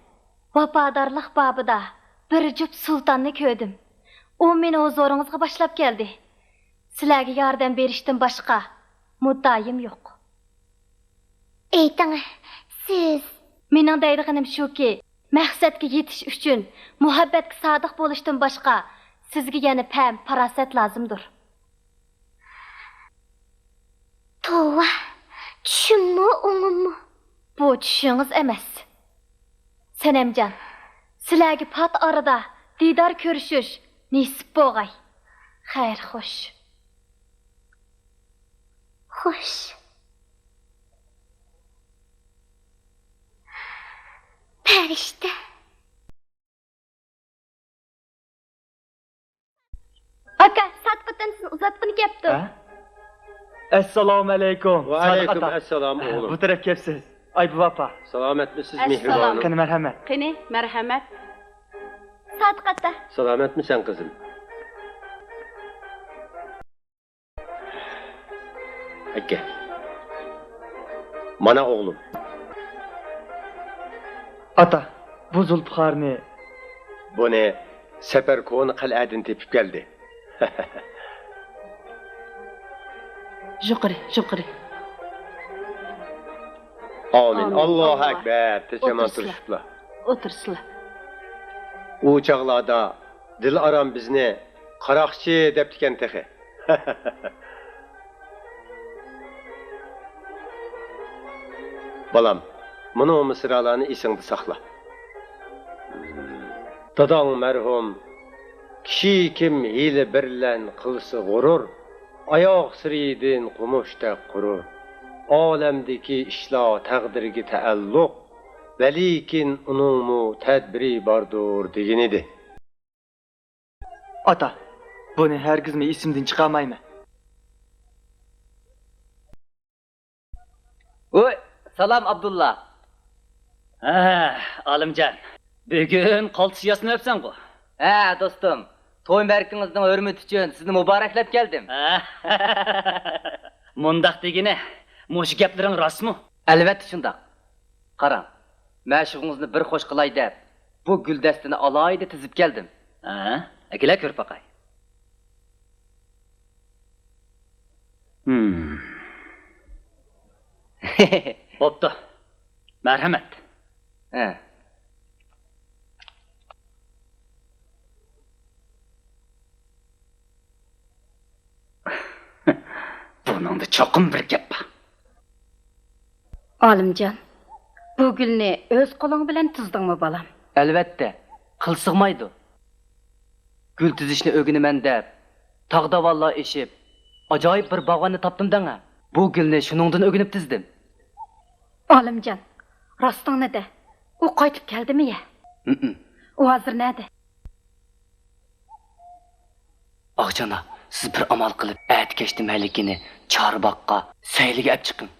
ۋاپادارلىق بابىدا بىر جۈپ سۇلتاننى كۆردۈم. ئۇ مېنى ھۇزۇرىڭىزغا باشلاپ كەلدى. سىلەرگە ياردەم بېرىشتىن باشقا مۇددىئايىم يوق. ئېيتىڭ، سىز. مېنىڭ دەيدىغىنىم شۇكى، مەقسەتكە يېتىش ئۈچۈن مۇھەببەتكە سادىق بولۇشتىن باشقا سىزگە يەنە پەم، پاراسەت لازىمدۇر. توۋا، چۈشۈممۇ، ئوڭۇممۇ؟ بۇ چۈشىڭىز ئەمەس. سەنەمجان، سىلەرگە پات ئارىدا دىدار كۆرۈشۈش نېسىپ بولغاي. خەير خوش. خوش. پەرىشتە. ئاكا، سادىق ئاتا سىزنى ئۇزاتقىلى كەپتۇ. ھە؟ ئەسسالامۇ ئەلەيكۇم، سادىق ئاتا. ۋەئەلەيكۇم ئەسسالام، ئوغلۇم. بۇ تەرەپكە كەپسىز. ئايبۈۋى ئاپا. سالامەتمىسىز، ئەسسالام. مېھرىبانىم؟ قېنى، مەرھەمەت. قېنى، مەرھەمەت. سادىق ئاتا. سالامەتمىسەن، قىزىم؟ ئەكە. مانا ئوغلۇم. ئاتا، بۇ زۇلپىقارنى. بۇنى سەپەر كونا قەلئەدىن تېپىپ كەلدى. يۇقىرى، يۇقىرى. ئامىن. ئامىن. ئاللاھۇ ئەكبەر. تىنچ-ئامان تۇرۇشۇپلا. ئولتۇرسىلا. ئۇ چاغلاردا دىلئارام بىزنى قاراقچى دەپتىكەن تېخى. بالام، مۇنۇ مىسرالارنى ئېسىڭدە ساقلا. داداڭ مەرھۇم، كىشى كىم ھىيلە بىلەن قىلسا غۇرۇر، ئاياغ سىرىدىن قومۇشتەك قۇرۇر. ئالەمدىكى ئىشلار تەقدىرگە تەئەللۇق، ۋەلىكىن ئۇنىڭمۇ تەدبىرى باردۇر، دېگىنىدى. ئاتا، بۇنى ھەرگىزمۇ ئېسىمدىن چىقارمايمەن. ۋوي، سالام ئابدۇللا. ھە، ئالىمجان، بۈگۈن قالتىس ياسىنىۋەپسەنغۇ؟ ھە، دوستۇم، توي مەرىكىڭىزنىڭ ھۆرمىتى ئۈچۈن سىزنى مۇبارەكلەپ كەلدىم. ھە. مۇنداق دېگىنە، مۇشۇ گەپلىرىڭ راستمۇ؟ ئەلۋەتتە شۇنداق. قاراڭ، مەشۇقىڭىزنى بىر خوش قىلاي دەپ، بۇ گۈلدەستىنى ئالاھىدە تىزىپ كەلدىم. ھە، ئەكېلە كۆرۈپ باقاي. ھىم. بوپتۇ. مەرھەمەت. ھە. بۇنىڭدا چوقۇم بىر گەپ بار. ئالىمجان، بۇ گۈلنى ئۆز قولۇڭ بىلەن تىزدىڭمۇ، بالام؟ ئەلۋەتتە، قىل سىغمايدۇ. گۈل تىزىشنى ئۆگىنىمەن دەپ، تاغ داۋانلار ئېشىپ، ئاجايىپ بىر باغۋەننى تاپتىم دەڭە. بۇ گۈلنى شۇنىڭدىن ئۆگىنىپ تىزدىم. ئالىمجان، راستىڭنى دە، ئۇ قايتىپ كەلدىمۇ يە؟ ھىم. ئۇ ھازىر نەدە؟ ئاغىجان، سىز بىر ئامال قىلىپ، ئەتە كەچتە مەلىكىنى چارباغقا سەيلىگە ئەپ چىقىڭ.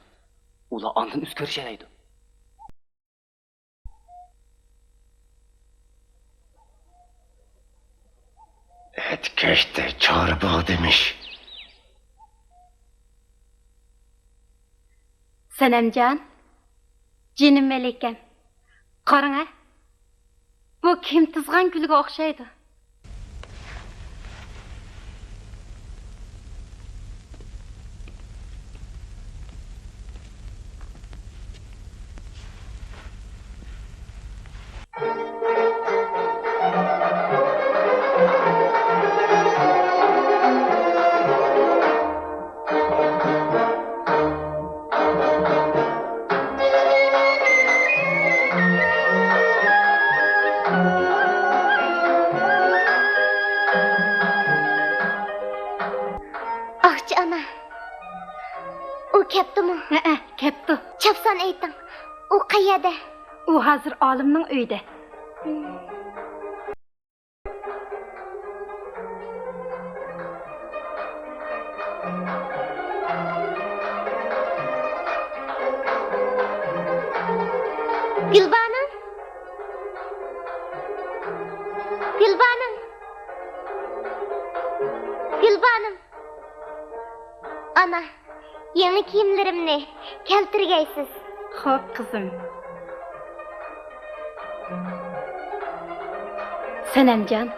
ئۇلار ئاندىن ئۆزى كۆرۈشەلەيدۇ. ئەتە كەچتە چارباغ دېمىش. سەنەمجان، جېنىم مەلىكەم، قاراڭە، بۇ كىم تىزغان گۈلگە ئوخشايدۇ. ئاغىچى ئانا، ئۇ كەپتۇمۇ؟ ھەئە، كەپتۇ. چاپسان ئېيتىڭ، ئۇ قەيەردە؟ ئۇ ھازىر ئالىمنىڭ ئۆيىدە. گۈلبانۇ! گۈلبانۇم! گۈلبانۇم! ئانا، يېڭى كىيىملىرىمنى كەلتۈرگەيسىز. خوپ، قىزىم. سەنەمجان،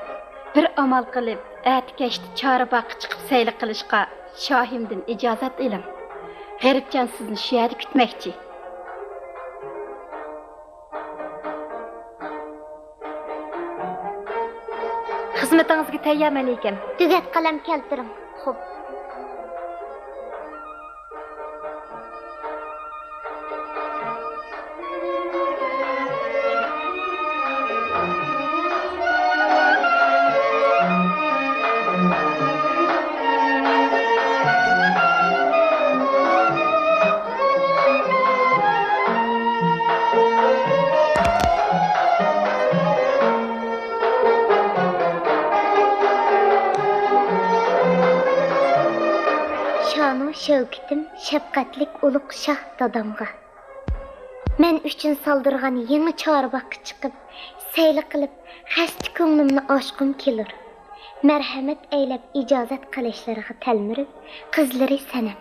بىر ئامال قىلىپ، ئەتە كەچتە چارباغقا چىقىپ سەيلە قىلىشقا شاھىمدىن ئىجازەت ئېلىڭ. غېرىبجان سىزنى شۇ يەردە كۈتمەكچى. خىزمىتىڭىزگە تەييارمەن ئىكەن. تۈگەت قەلەم كەلتۈرۈڭ. خوپ. شانۇ شەۋكىتىم شەپقەتلىك ئۇلۇغ شاھ دادامغا. مەن ئۈچۈن سالدۇرغان يېڭى چارباغقا چىقىپ، سەيلە قىلىپ، خەستە كۆڭلۈمنى ئاچقۇم كېلۇر. مەرھەمەت ئەيلەپ ئىجازەت قىلىشلىرىغا تەلمۈرۈپ، قىزلىرى سەنەم.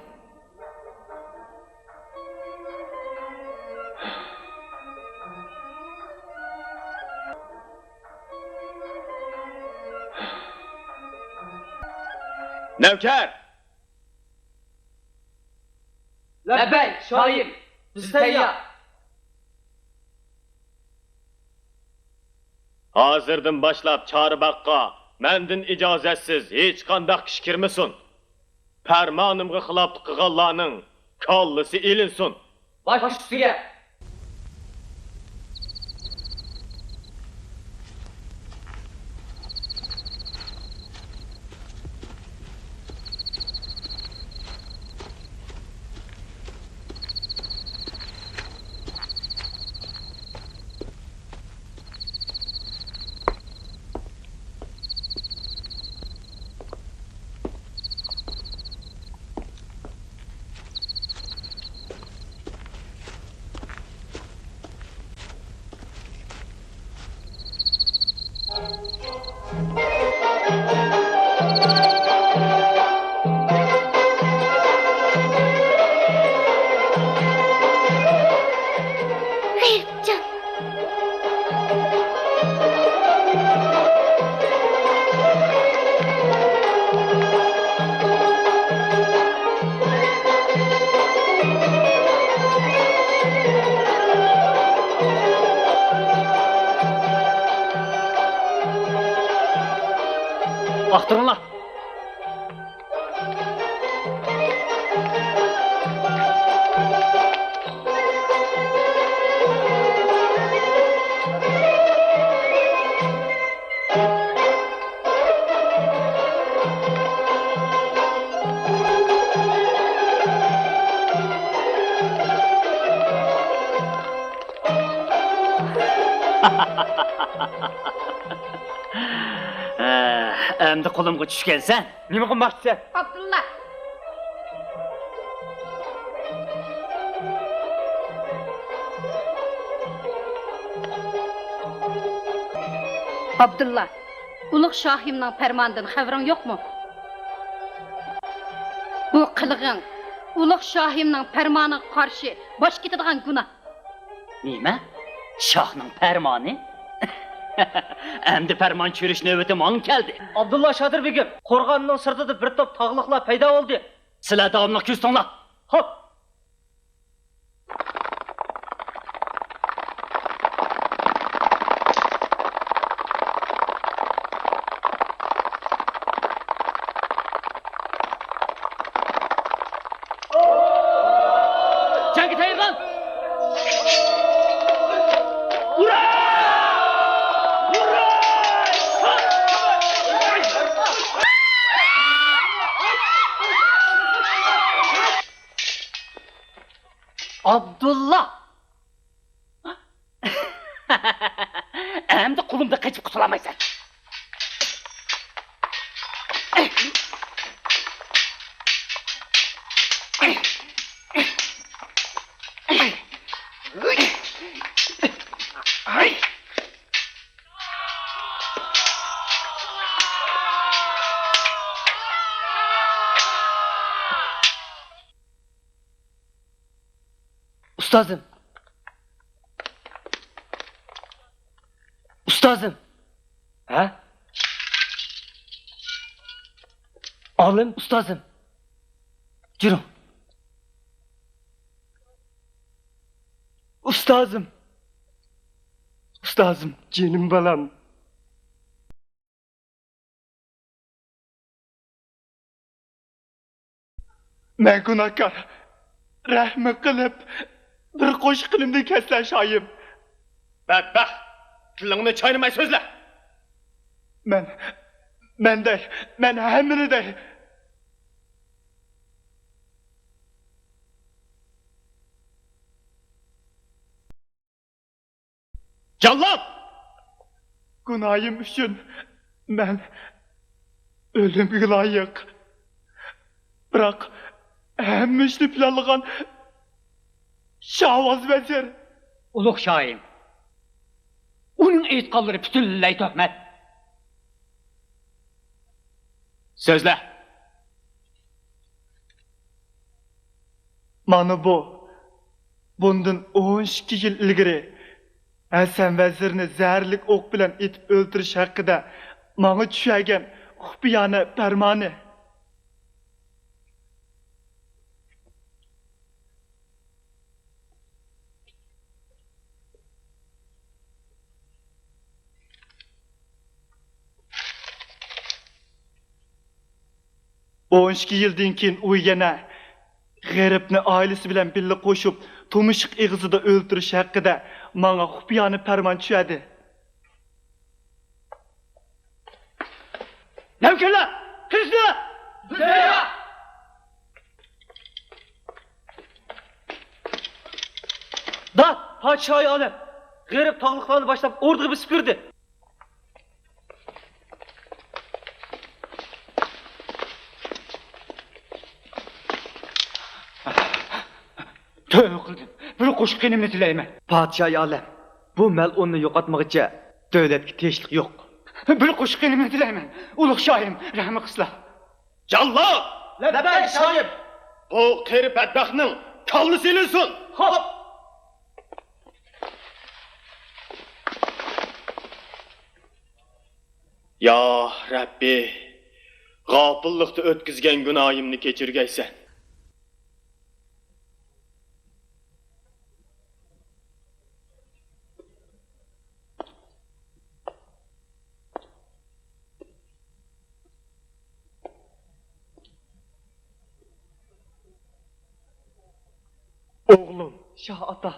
نەۋكەر! لەببەي، شاھىم، بىز تەييار. ھازىردىن باشلاپ چارباغقا مەندىن ئىجازەتسىز ھېچقانداق كىشى كىرمىسۇن. پەرمانىمغا خىلاپلىق قىلغانلارنىڭ كاللىسى ئېلىنسۇن. باش ئۈستىگە! غېرىبجان! ئاختۇرۇڭلار! ھە، ئەمدى قولۇمغا چۈشكەنسەن. نېمە قىلماقچىسەن؟ ئابدۇللا! ئابدۇللا، ئۇلۇغ شاھىمنىڭ پەرمانىدىن خەۋىرىڭ يوقمۇ؟ بۇ قىلىقىڭ ئۇلۇغ شاھىمنىڭ پەرمانىغا قارشى باش كېتىدىغان گۇناھ. نېمە؟ شاھنىڭ پەرمانى؟ ئەمدى پەرمان چۈشۈرۈش نۆۋىتى ماڭا كەلدى. ئابدۇللا شادىر بېگىم، قورغاننىڭ سىرتىدا بىر توپ تاغلىقلار پەيدا بولدى. سىلەر داۋاملىق كۆزىتىڭلار. خوپ. جەڭگە تەييارلان! ئۇرا! ئۇرا! ئابدۇللا! ئەمدى قولۇمدىن قېچىپ قۇتۇلالمايسەن. ئۇستازىم. ئۇستازىم. ھە؟ ئالىم ئۇستازىم. جۈرۈڭ. ئۇستازىم. ئۇستازىم، جېنىم بالام. مەن گۇناھكار. رەھمى قىلىپ، بىر قوشۇق قېنىمدىن كەچسىلە، شايىم. بەدبەخت! تىلىڭنى چاينىماي سۆزلە! مەن، مەن دەي، مەن ھەممىنى دەي. جاللات! گۇناھىم ئۈچۈن مەن ئۆلۈمگە لايىق. بىراق ھەممە ئىشنى پىلانلىغان شاۋاز ۋەزىر. ئۇلۇغ شاھىم، ئۇنىڭ ئېيتقانلىرى پۈتۈنلەي تۆھمەت. سۆزلە! مانا بۇ، بۇندىن ئون ئىككى يىل ئىلگىرى ھەسەن ۋەزىرنى زەھەرلىك ئوق بىلەن ئېتىپ ئۆلتۈرۈش ھەققىدە ماڭا چۈشەرگەن خۇپىيانە پەرمانى. ئون ئىككى يىلدىن كېيىن ئۇ يەنە غېرىبنى ئائىلىسى بىلەن بىللە قوشۇپ، تۇمشۇق ئېغىزىدا ئۆلتۈرۈش ھەققىدە ماڭا خۇپىيانە پەرمان چۈشەردى. نەۋكەرلەر! قىلىچلار! بىزدە يوق! داد، پادىشاھى ئالەم! غېرىب تاغلىقلارنى باشلاپ ئوردىغا بېسىپ كىردى. تۆۋە قىلدىم. بىر قوشۇق قېنىمنى تىلەيمەن. پادىشاھى ئالەم، بۇ مەلئۇننى يوقاتمىغىچە دۆلەتكە تىنچلىق يوق. بىر قوشۇق قېنىمنى تىلەيمەن. ئۇلۇغ شاھىم، رەھمى قىلسىلا. جاللات! لەببەي شاھىم! بۇ قېرى بەدبەختنىڭ كاللىسى ئېلىنسۇن! خوپ! يا رەببى، غاپىللىقتا ئۆتكۈزگەن گۇناھىمنى كەچۈرگەيسەن. ئوغلۇم. شاھ ئاتا.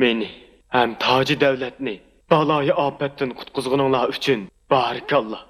مېنى ھەم تاجى دەۋلەتنى بالايىئاپەتتىن قۇتقۇزغىنىڭلار ئۈچۈن بارىكاللا.